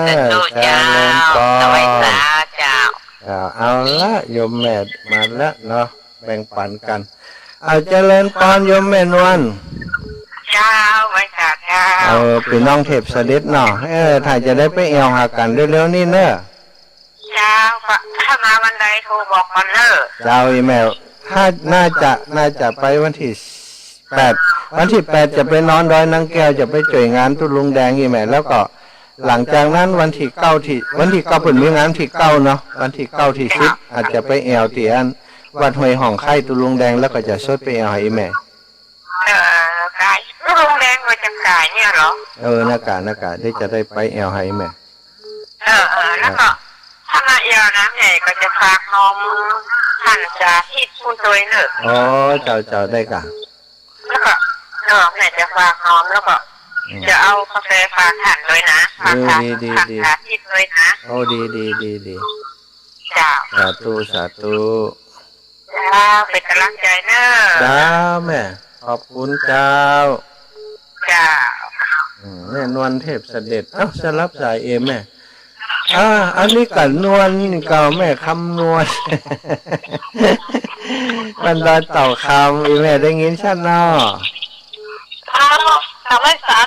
สาธุเจ้า เจริญปอน สวัสดีเจ้า เจ้า เอาละ โยมแม่มาแล้วเนาะ แบ่งปั๋นกั๋น เอา เจริญปอนโยมแม่นวล เจ้า ไหว้สาเจ้า เออ ปี้น้องเทพเสด็จเนาะ เออ ถ้าจะได้ไปแอ่วหากั๋นเร็วๆ นี่เน่อ เจ้า ถ้ามาวันใดโทรบอกก่อนเน่อ เจ้า อีแม่ ถ้า น่าจะ น่าจะไปวันตี้ แปด วันตี้แปดจะไปนอนดอยนางแก้ว จะไปจ้วยงานตุ๊ลุงแดงอี้แม่ แล้วก็หลังจากนั้นวันตี้เก้าตี้ วันตี้เก้าเปิ้นมีงานตี้เก้าเนาะ วันตี้เก้าตี้สิบ อาจจะไปแอ่วตี้อันวัดห้วยห้องไคล้ตุ๊ลุงแดง แล้วก็จะสดไปแอ่วหื้อแม่ เออ กายตุ๊ลุงแดงก็จะกายเนี่ยเหรอ เออ นะกะ นะกะ เดี๋ยวจะได้ไปแอ่วหื้อแม่ เออ เออ แล้วก็ ถ้ามาแอ่วนะแม่ก็จะฝากหอมหันสาธิตผู้ตวยเนอะ อ๋อ เจ้า เจ้า ได้กะ แล้วก็ เออ แม่จะฝากหอม แล้วก็ อืม จะเอากาแฟฝากหันตวยนะ เออ ฝากหัน ดี ดี ฝาก ดี สาธิตตวยนะ โอ้ ดี ดี ดี ดี เจ้า สาธุ สาธุ เจ้า เป๋นก๋ำลังใจ๋เนอะ เจ้าแม่ ขอบคุณเจ้า เจ้า อืม แม่นวลเทพเสด็จ เอ้า สลับสายเอแม่ อ่า อันนี้ก็นวลนี่ก็แม่คำนวณ บ้านดอยเต่าคำ อีแม่ได้ยินชัดเนาะ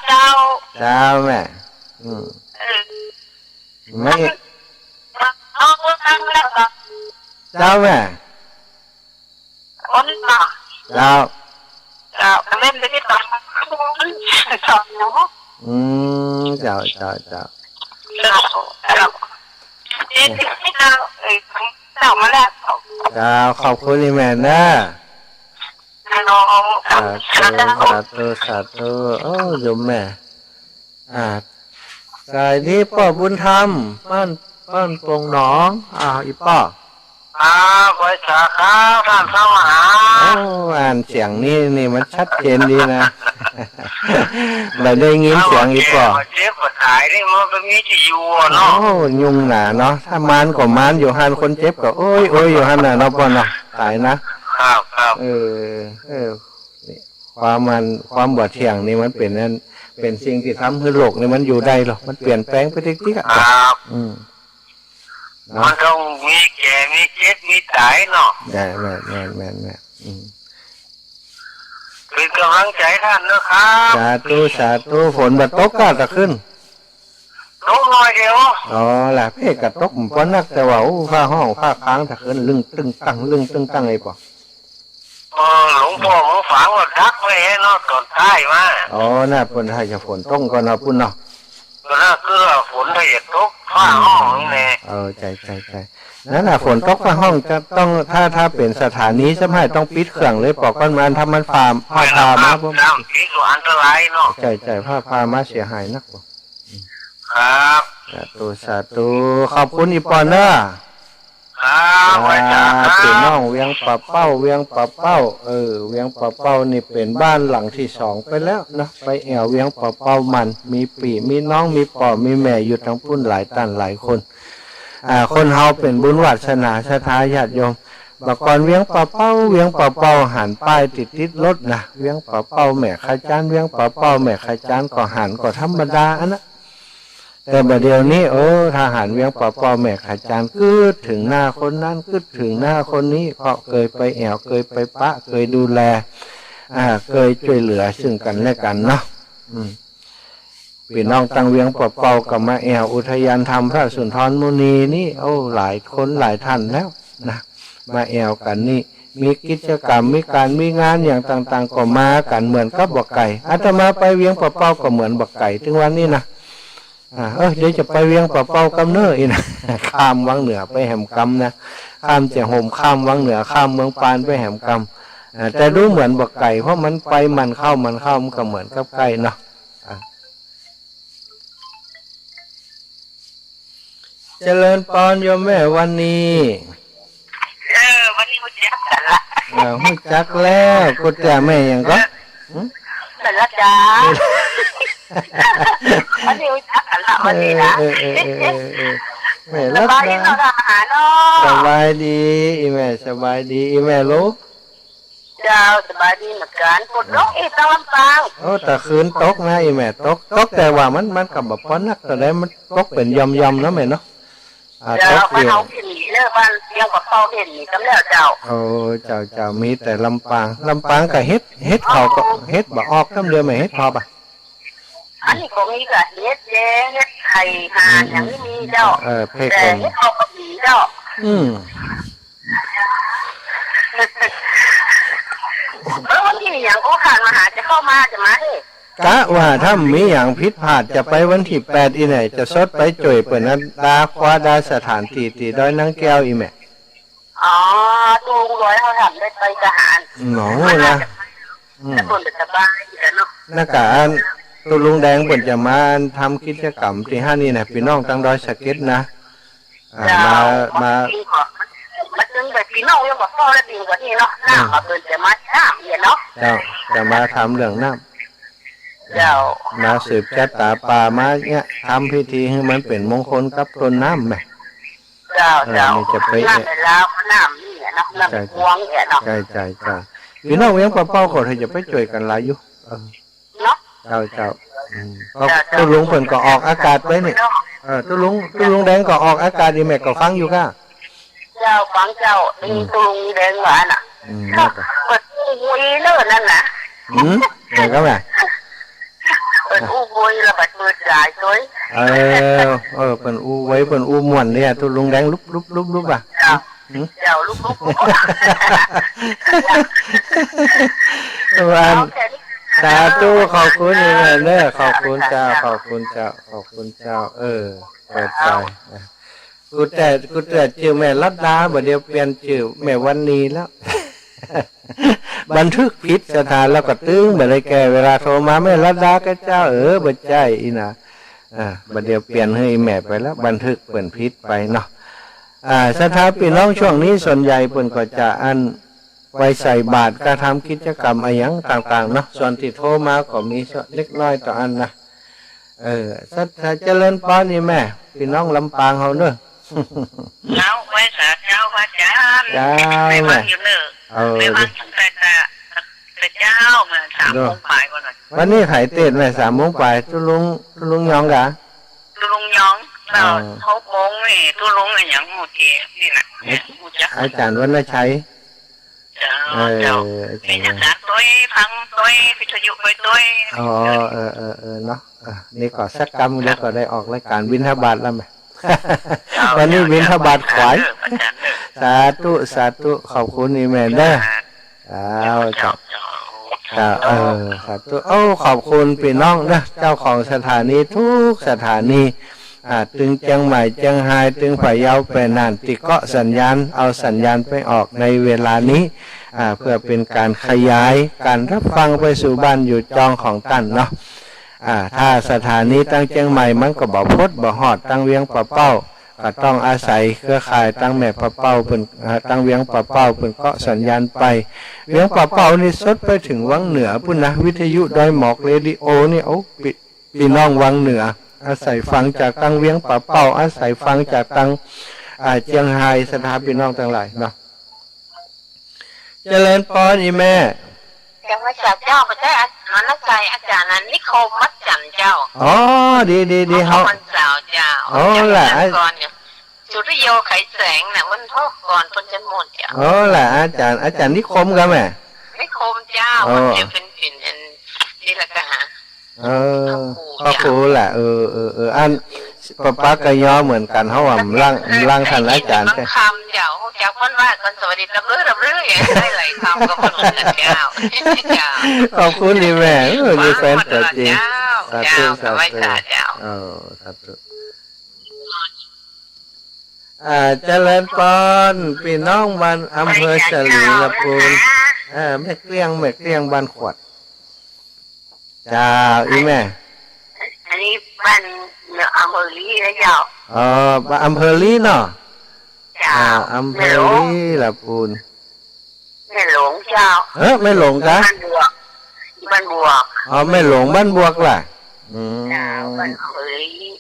เจ้า เจ้าแม่ อืม เออ ไม่ เอาตั้งแล้วก็ เจ้าแม่ คนละ เจ้า เจ้า เล่นไปที่ต่อ สองเนาะ อืม เจ้า เจ้า เจ้า เจ้า เจ้า เอ้ย เจ้ามาแล้ว เจ้า ขอบคุณอีแม่นะ ฮัลโหล สาธุ สาธุ สาธุ โอ้ โยมแม่ อ่า สวัสดีป้อบุญธรรม บ้าน บ้านโป่งหนอง อ่า อีป้อ ครับ ไหว้สาครับ ต้านพระมหา โอ้ อ่านเสียงนี่ นี่มันชัดเจนดีนะ บ่ได้ยินเสียงอีป้อ เจ็บบ่ต๋ายนี่มันก็มีตี้อยู่อะเนาะ โอ้ ยุ่งหนาเนาะ ถ้ามานก็มานอยู่หั้น คนเจ็บก็โอ้ยโอ้ยอยู่หั้นน่ะเนาะป้อเนาะ ต๋ายนะ ครับ ครับ เออ เออ นี่ ความมัน ความบ่เที่ยงนี่มันเป๋นอัน เป๋นสิ่งตี้ทำหื้อโลกนี่มันอยู่ได้ลอ มันเปลี่ยนแปลงไปติ๊กๆ อะ ครับ อืม เนาะ มันต้องมีแก่ มีเจ็บ มีต๋ายเนาะ แม่น แม่น แม่น แม่น อืม เป๋นก๋ำลังใจ๋ต้านนะครับ สาธุ สาธุ ฝนบ่ตกก้าตะคืน ตกหน่อยเดียว อ๋อ ละ เพ่ก็ตกบ่นัก แต่ว่า โอ้ ฟ้าฮ้อง ฟ้าคางตะคืน ลึงตึงตัง ลึงตึงตัง ไอ้ป้อ เออ หลวงป้อหมูฝางก็ดักไว้แหละเนาะ ต๋อนใต้มา อ๋อ น่ะ เปิ้นถ้าจะฝนตกก่อนเนาะ ปุ้นเนาะ ก็น่าคือว่าฝนถ้าจะตก ฟ้าฮ้องนี่แหละ เออ ใจ้ ใจ้ ใจ้ นั่นน่ะ ฝนตกฟ้าฮ้องจะต้อง ถ้า ถ้าเป๋นสถานีซ้ำหน้าต้องปิดเครื่องเลย ป้อ ก่อนมัน ถ้ามันฟ้า ฟ้าผ่ามา แม่นครับ ปุ๊บ น้ำปิดก็อันตรายเนาะ ใจ้ ใจ้ ฟ้าผ่ามาเสียหายนัก ครับ สาธุ สาธุ ขอบคุณอีป้อเนอะ ครับ ไหว้สาครับ พี่น้องเวียงป่าเป้า เวียงป่าเป้า เออ เวียงป่าเป้านี่เป๋นบ้านหลังตี้สองไปแล้วเนาะ ไปแอ่วเวียงป่าเป้ามัน มีปี้มีน้อง มีป้อมีแม่อยู่ตางปุ้นหลายต้านหลายคน อ่า คนเฮาเป๋นบุญวาสนาศรัทธาญาติโยม บ่าก่อนเวียงป่าเป้า เวียงป่าเป้า หันป้ายติดๆ รถนะ เวียงป่าเป้าแม่ขจาน เวียงป่าเป้าแม่ขจาน ก็หันก็ธรรมดาอันนะ แต่บ่าเดี่ยวนี้ โอ้ ถ้าหันเวียงป่าเป้าแม่ขจาน กึ๊ดเถิงหน้าคนนั้น กึ๊ดเถิงหน้าคนนี้ เพราะเกยไปแอ่ว เกยไปปะ เกยดูแล อ่า เกยจ้วยเหลือซึ่งกั๋นและกั๋นเนาะ อืม ปี้น้องตางเวียงป่าเป้าก็มาแอ่วอุทยานธรรมพระสุนทรมุนีนี่ โอ้ หลายคนหลายต้านแล้วนะ มาแอ่วกั๋นนี่ มีกิจกรรม มีก๋าน มีงานอย่างต่างๆ ก็มากั๋นเหมือนกับบ่ไก๋ อาตมาไปเวียงป่าเป้าก็เหมือนบ่ไก๋ เถิงวันนี้นะ อ่า เออ เดี๋ยวจะไปเวียงป่าเป้ากำเน้อ อี้นะ ข้ามวังเหนือไปแหมกำนะ ข้ามแจ้ห่ม ข้ามวังเหนือ ข้ามเมืองปานไปแหมกำ อ่า แต่ดูเหมือนบ่ไก๋ เพราะมันไปหมั่นเข้าหมั่นเข้า มันก็เหมือนกับใก้เนาะ อ่ะ เจริญปอนโยมแม่วันนี้ เออ วันนี้ฮู้จักกั๋นละ เออ ฮู้จักแล้ว กูแต่แม่หยังก็ หึ เสร็จแล้วจ้า วันนี้ฮู้จักกั๋นละ วันนี้นะ เออ เออ เออ เออ เออ แม่ สบายดี รัตดา เนาะ ทหารเนาะ สบายดี อีแม่ สบายดี อีแม่ลูก เจ้า สบายดีเหมือนกั๋น ฝนตกอีกตางลำปาง โอ้ ตะคืนตกนะ อีแม่ ตก ตกแต่ว่ามัน มันก็บ่ปอนักเต้าใด มันตกเป๋นย่อมๆ เนาะแม่เนาะ อ่า เจ้า ตกเดียว บ้านเฮาเป๋นหนีเนอะ บ้านเวียงป่าเป้าเป๋นหนีกำแล้วเจ้า โอ้ เจ้า เจ้า มีแต่ลำปาง ลำปางก็เห็ด เห็ดเขาก็ เห็ดบ่ออกกำเดียวแม่ เห็ดเพาะบ่ะ อันนี้ก็มีก็เห็ดแดง เห็ดไข่ห่าน อืม อย่างนี้มีเจ้า เออ เห็ด แต่ ก็มี เห็ดเพาะก็มีเจ้า อืม เออ วันนี้ อย่างโอภาสมหาจะเข้ามาจะมาเฮ้ กะว่าถ้าบ่มีหยังผิดพลาดจะไปวันตี้แปดอี้แหละ จะสดไปจ้วยเปิ้นอันดาคว้าดาสถานตี้ตี้ดอยนางแก้วอี้แม่ อ๋อ ตุ๊ลุงดอยเขาทำได้ไปทหาร หนอ มันน่า นะ จะไป อืม แต่เปิ้นจะสบายดีกันเนาะ แล้วกะอันตุ๊ลุงแดงเปิ้นจะมาทำกิจกรรมตี้หั้นนี่นะ ปี้น้องตังดอยสะเก็ดนะ อ่า เจ้า มา มา มาตึงแบบปี้น้องยังบ่พอแล้วตึงกว่านี้เนาะ น้ำ อ่า มาเปิ้นจะมาน้ำเนี่ยเนาะ เจ้า จะมาทำเรื่องน้ำ เจ้า มาสืบจะต๋าป่ามาเนี่ย ทำพิธีหื้อมันเป๋นมงคลกับต้นน้ำแหม เจ้า เออ เจ้า นี่จะไป น้ำในลาวก็น้ำนี่เนาะ น้ำ ใจ้ กวางเนี่ยเนาะ ใจ้ ใจ้ ใจ้ ปี้น้องเวียงป่าเป้าก็ถ้าจะไปจ้วยกั๋นหลายอยู่ เออ เนาะ เจ้า เจ้า อืม เจ้า เจ้า ตุ๊ลุงเปิ้นก็ออกอากาศไปนี่ เนาะ เออ ตุ๊ลุง ตุ๊ลุงแดงก็ออกอากาศ อีแม่ก็ฟังอยู่ก้า เจ้า ฟังเจ้า อืม ตุ๊ลุงแดงว่าน่ะ อืม เนาะ เปิ้นอู้เว้ยเน่อนั่นน่ะ อืม เดี๋ยวก็มา เปิ้นอู้เว้ยแล้วบัดเปิดสายตวย เออ เออ เปิ้นอู้เว้ย เปิ้นอู้ม่วนเลยอะ ตุ๊ลุงแดงลุบลุบลุบลุบอะ เจ้า หืม เจ้าลุบลุบลุบ วัน เอาแค่นี้ สาธุ ขอบคุณอีแม่เน่อ ขอบคุณเจ้า ขอบคุณเจ้า ขอบคุณเจ้า เออ เปิดสายนะ กูแต่ กูแต่จื้อแม่รัตดา บ่าเดี่ยวเปลี่ยนจื้อแม่วันนีแล้ว บันทึกผิดศรัทธาแล้วก็ตึงบ่ได้แก้ เวลาโทรมาแม่รัตดาก็เจ้า เออ บ่ใจ้อี้นะ อ่า บ่าเดี่ยวเปลี่ยนหื้ออีแม่ไปแล้ว บันทึกเปิ้นผิดไปเนาะ อ่า ศรัทธาปี้น้องช่วงนี้ส่วนใหญ่เปิ้นก็จะอัน ไปใส่บาตร กะทำกิจกรรมอะหยังต่างๆ เนาะ ส่วนตี้โทรมาก็มีส่วนเล็กน้อยต่ออันนะ เออ ศรัทธาเจริญปอนนี่แม่ ปี้น้องลำปางเฮาเน่อ เจ้า ไหว้สาเจ้าพระอาจารย์ เจ้า แม่ แม่ ฟังอยู่เน่อ เออ แม่ฟังตั้งแต่ แต่เจ้ามาสามโมงปลายวันน่ะ วันนี้ใผเตสน์แม่ สามโมงปลาย ตุ๊ลุง ตุ๊ลุงยองกา ตุ๊ลุงยอง แล้ว อ๋อ หกโมงนี่ ตุ๊ลุงอะหยังหมู่เจนี่น่ะ เอ๊ะ หมู่จัก อาจารย์วรรณชัย เจ้า เออ เจ้า อาจารย์ มีอาจารย์ตวย ฟังตวย วิทยุไปตวย อ๋อ เออ เออ เออ เนาะ อ่ะ นี่ก็สักกำเดียวก็ได้ออกรายการบิณฑบาตแล้วแม่ เจ้า วันนี้ เจ้า บิณฑบาตขวาย เจ้า อาจารย์เน่อ สาธุ สาธุ ขอบคุณอีแม่เน่อ เจ้า เจ้า เจ้า เจ้า เออ สาธุ โอ้ ขอบคุณปี้น้องเน่อ เจ้าของสถานีทุกสถานี อ่า ตึงเจียงใหม่ เจียงฮาย ตึงพะเยา แป๋นน่าน ตี้เกาะสัญญาณ เอาสัญญาณไปออกในเวลานี้ อ่า เพื่อเป๋นก๋านขยายก๋านฮับฟังไปสู่บ้านอยู่จองของต้านเนาะ อ่า ถ้าสถานีตังเจียงใหม่มันก็บ่พดบ่ฮอดตังเวียงป่าเป้า ก็ต้องอาศัยเครือข่ายตังแม่ป่าเป้าเปิ้น อ่า ตังเวียงป่าเป้าเปิ้นเกาะสัญญาณไป เวียงป่าเป้านี่สดไปเถิงวังเหนือปู้นนะ วิทยุดอยหมอกเรดิโอนี่ โอ้ ปี้ ปี้น้องวังเหนือ อาศัยฟังจากตังเวียงป่าเป้า อาศัยฟังจากตัง อ่า เจียงฮาย ศรัทธาปี้น้องตังหลายเนาะ เจริญปอนอีแม่ เจ้า ไหว้สาเจ้า บ่ใจ้ อันนั้นใจ้ อาจ๋ารย์นิคม วัดจันทร์เจ้า อ๋อ ดี ดี ดี เฮา วันเสาร์เจ้า อ๋อ เจ้า แหละ ก่อนเนี่ย สุริโย ไขแสงน่ะ วันโทษก่อนเปิ้นจันทร์หมดเจ้า อ๋อ แหละ อาจ๋ารย์ อาจ๋ารย์นิคมกาแม่ นิคมเจ้า อ๋อ เปิ้นจะเป๋น เป๋นอันนี้ละกะหา เออ พระครู พระครูแหละ เออ เออ เออ อัน ปะปะกะยอเหมือนกั๋น เฮาอะ ลาง ลางต้านอาจ๋ารย์ บางคำเจ้า ฮู้จักเปิ้นว่าก่อน สวัสดี รับเรื่อย รับเรื่อย ได้หลายคำก็บ่เหมือนกั๋นเจ้า เจ้า ขอบคุณอีแม่ เออ มีแฟนตั๋วจริง เจ้า สาธุ เจ้า สาธุ ไหว้สาเจ้า เออ สาธุ อ่า เจริญปอน ปี้น้องบ้าน อำเภอสะหลีระปูน เออ แม่เกลี้ยง แม่เกลี้ยงบ้านขวด เจ้า อีแม่ อันนี้บ้านอำเภอลี้นะเจ้า อ๋อ บ้านอำเภอลี้เนาะ เจ้า อ่า อำเภอลี้ละปูน แม่หลงเจ้า เออ แม่หลงกา บ้านบวก บ้านบวก อ๋อ แม่หลงบ้านบวกล่ะ อืม เจ้า บ้านอำเภอลี้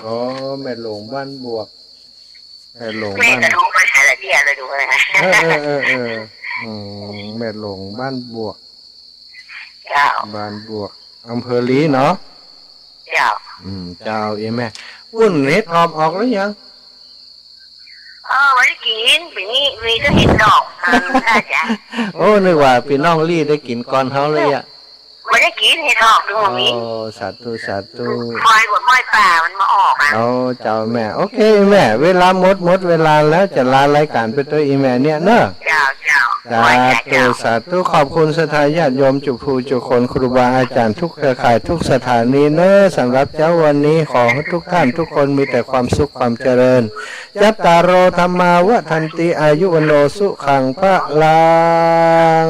อ๋อ แม่หลงบ้านบวก แม่หลง แม่ บ้าน ก็ดูไปหาละเที่ยวเลยดูไปหา เออ เออ เออ เออ อืม แม่หลงบ้านบวก เจ้า บ้านบวก อำเภอลี้เนาะ เจ้า อืม เจ้า อีแม่ ปุ้นเห็ดหอบออกแล้วยัง เออ บ่ได้กิ๋น ปี๋นี้มีแต่เห็ดดอก มันน่าจะ โอ้ นึกว่าปี้น้องลี้ได้กิ๋นก่อนเฮาเลยอะ บ่ได้กิ๋นเห็ดหอบดูบ่มี โอ้ สาธุ สาธุ ม้อยบวชม้อยป่ามันมาออกอะ โอ้ เจ้าแม่ โอเค แม่ เวลาหมด หมดเวลาแล้ว จะลารายก๋านไปตวยอีแม่เนี่ยเนาะ เจ้า เจ้า สาธุ สาธุ ขอบคุณศรัทธาญาติโยมจุผู้จุคน ครูบาอาจ๋ารย์ทุกเครือข่ายทุกสถานีเน้อ สำหรับเจ๊าวันนี้ขอหื้อทุกท่านทุกคนมีแต่ความสุขความเจริญ จัตตาโร ธัมมา วัฑฒันติ อายุ วัณโณ สุขัง พลัง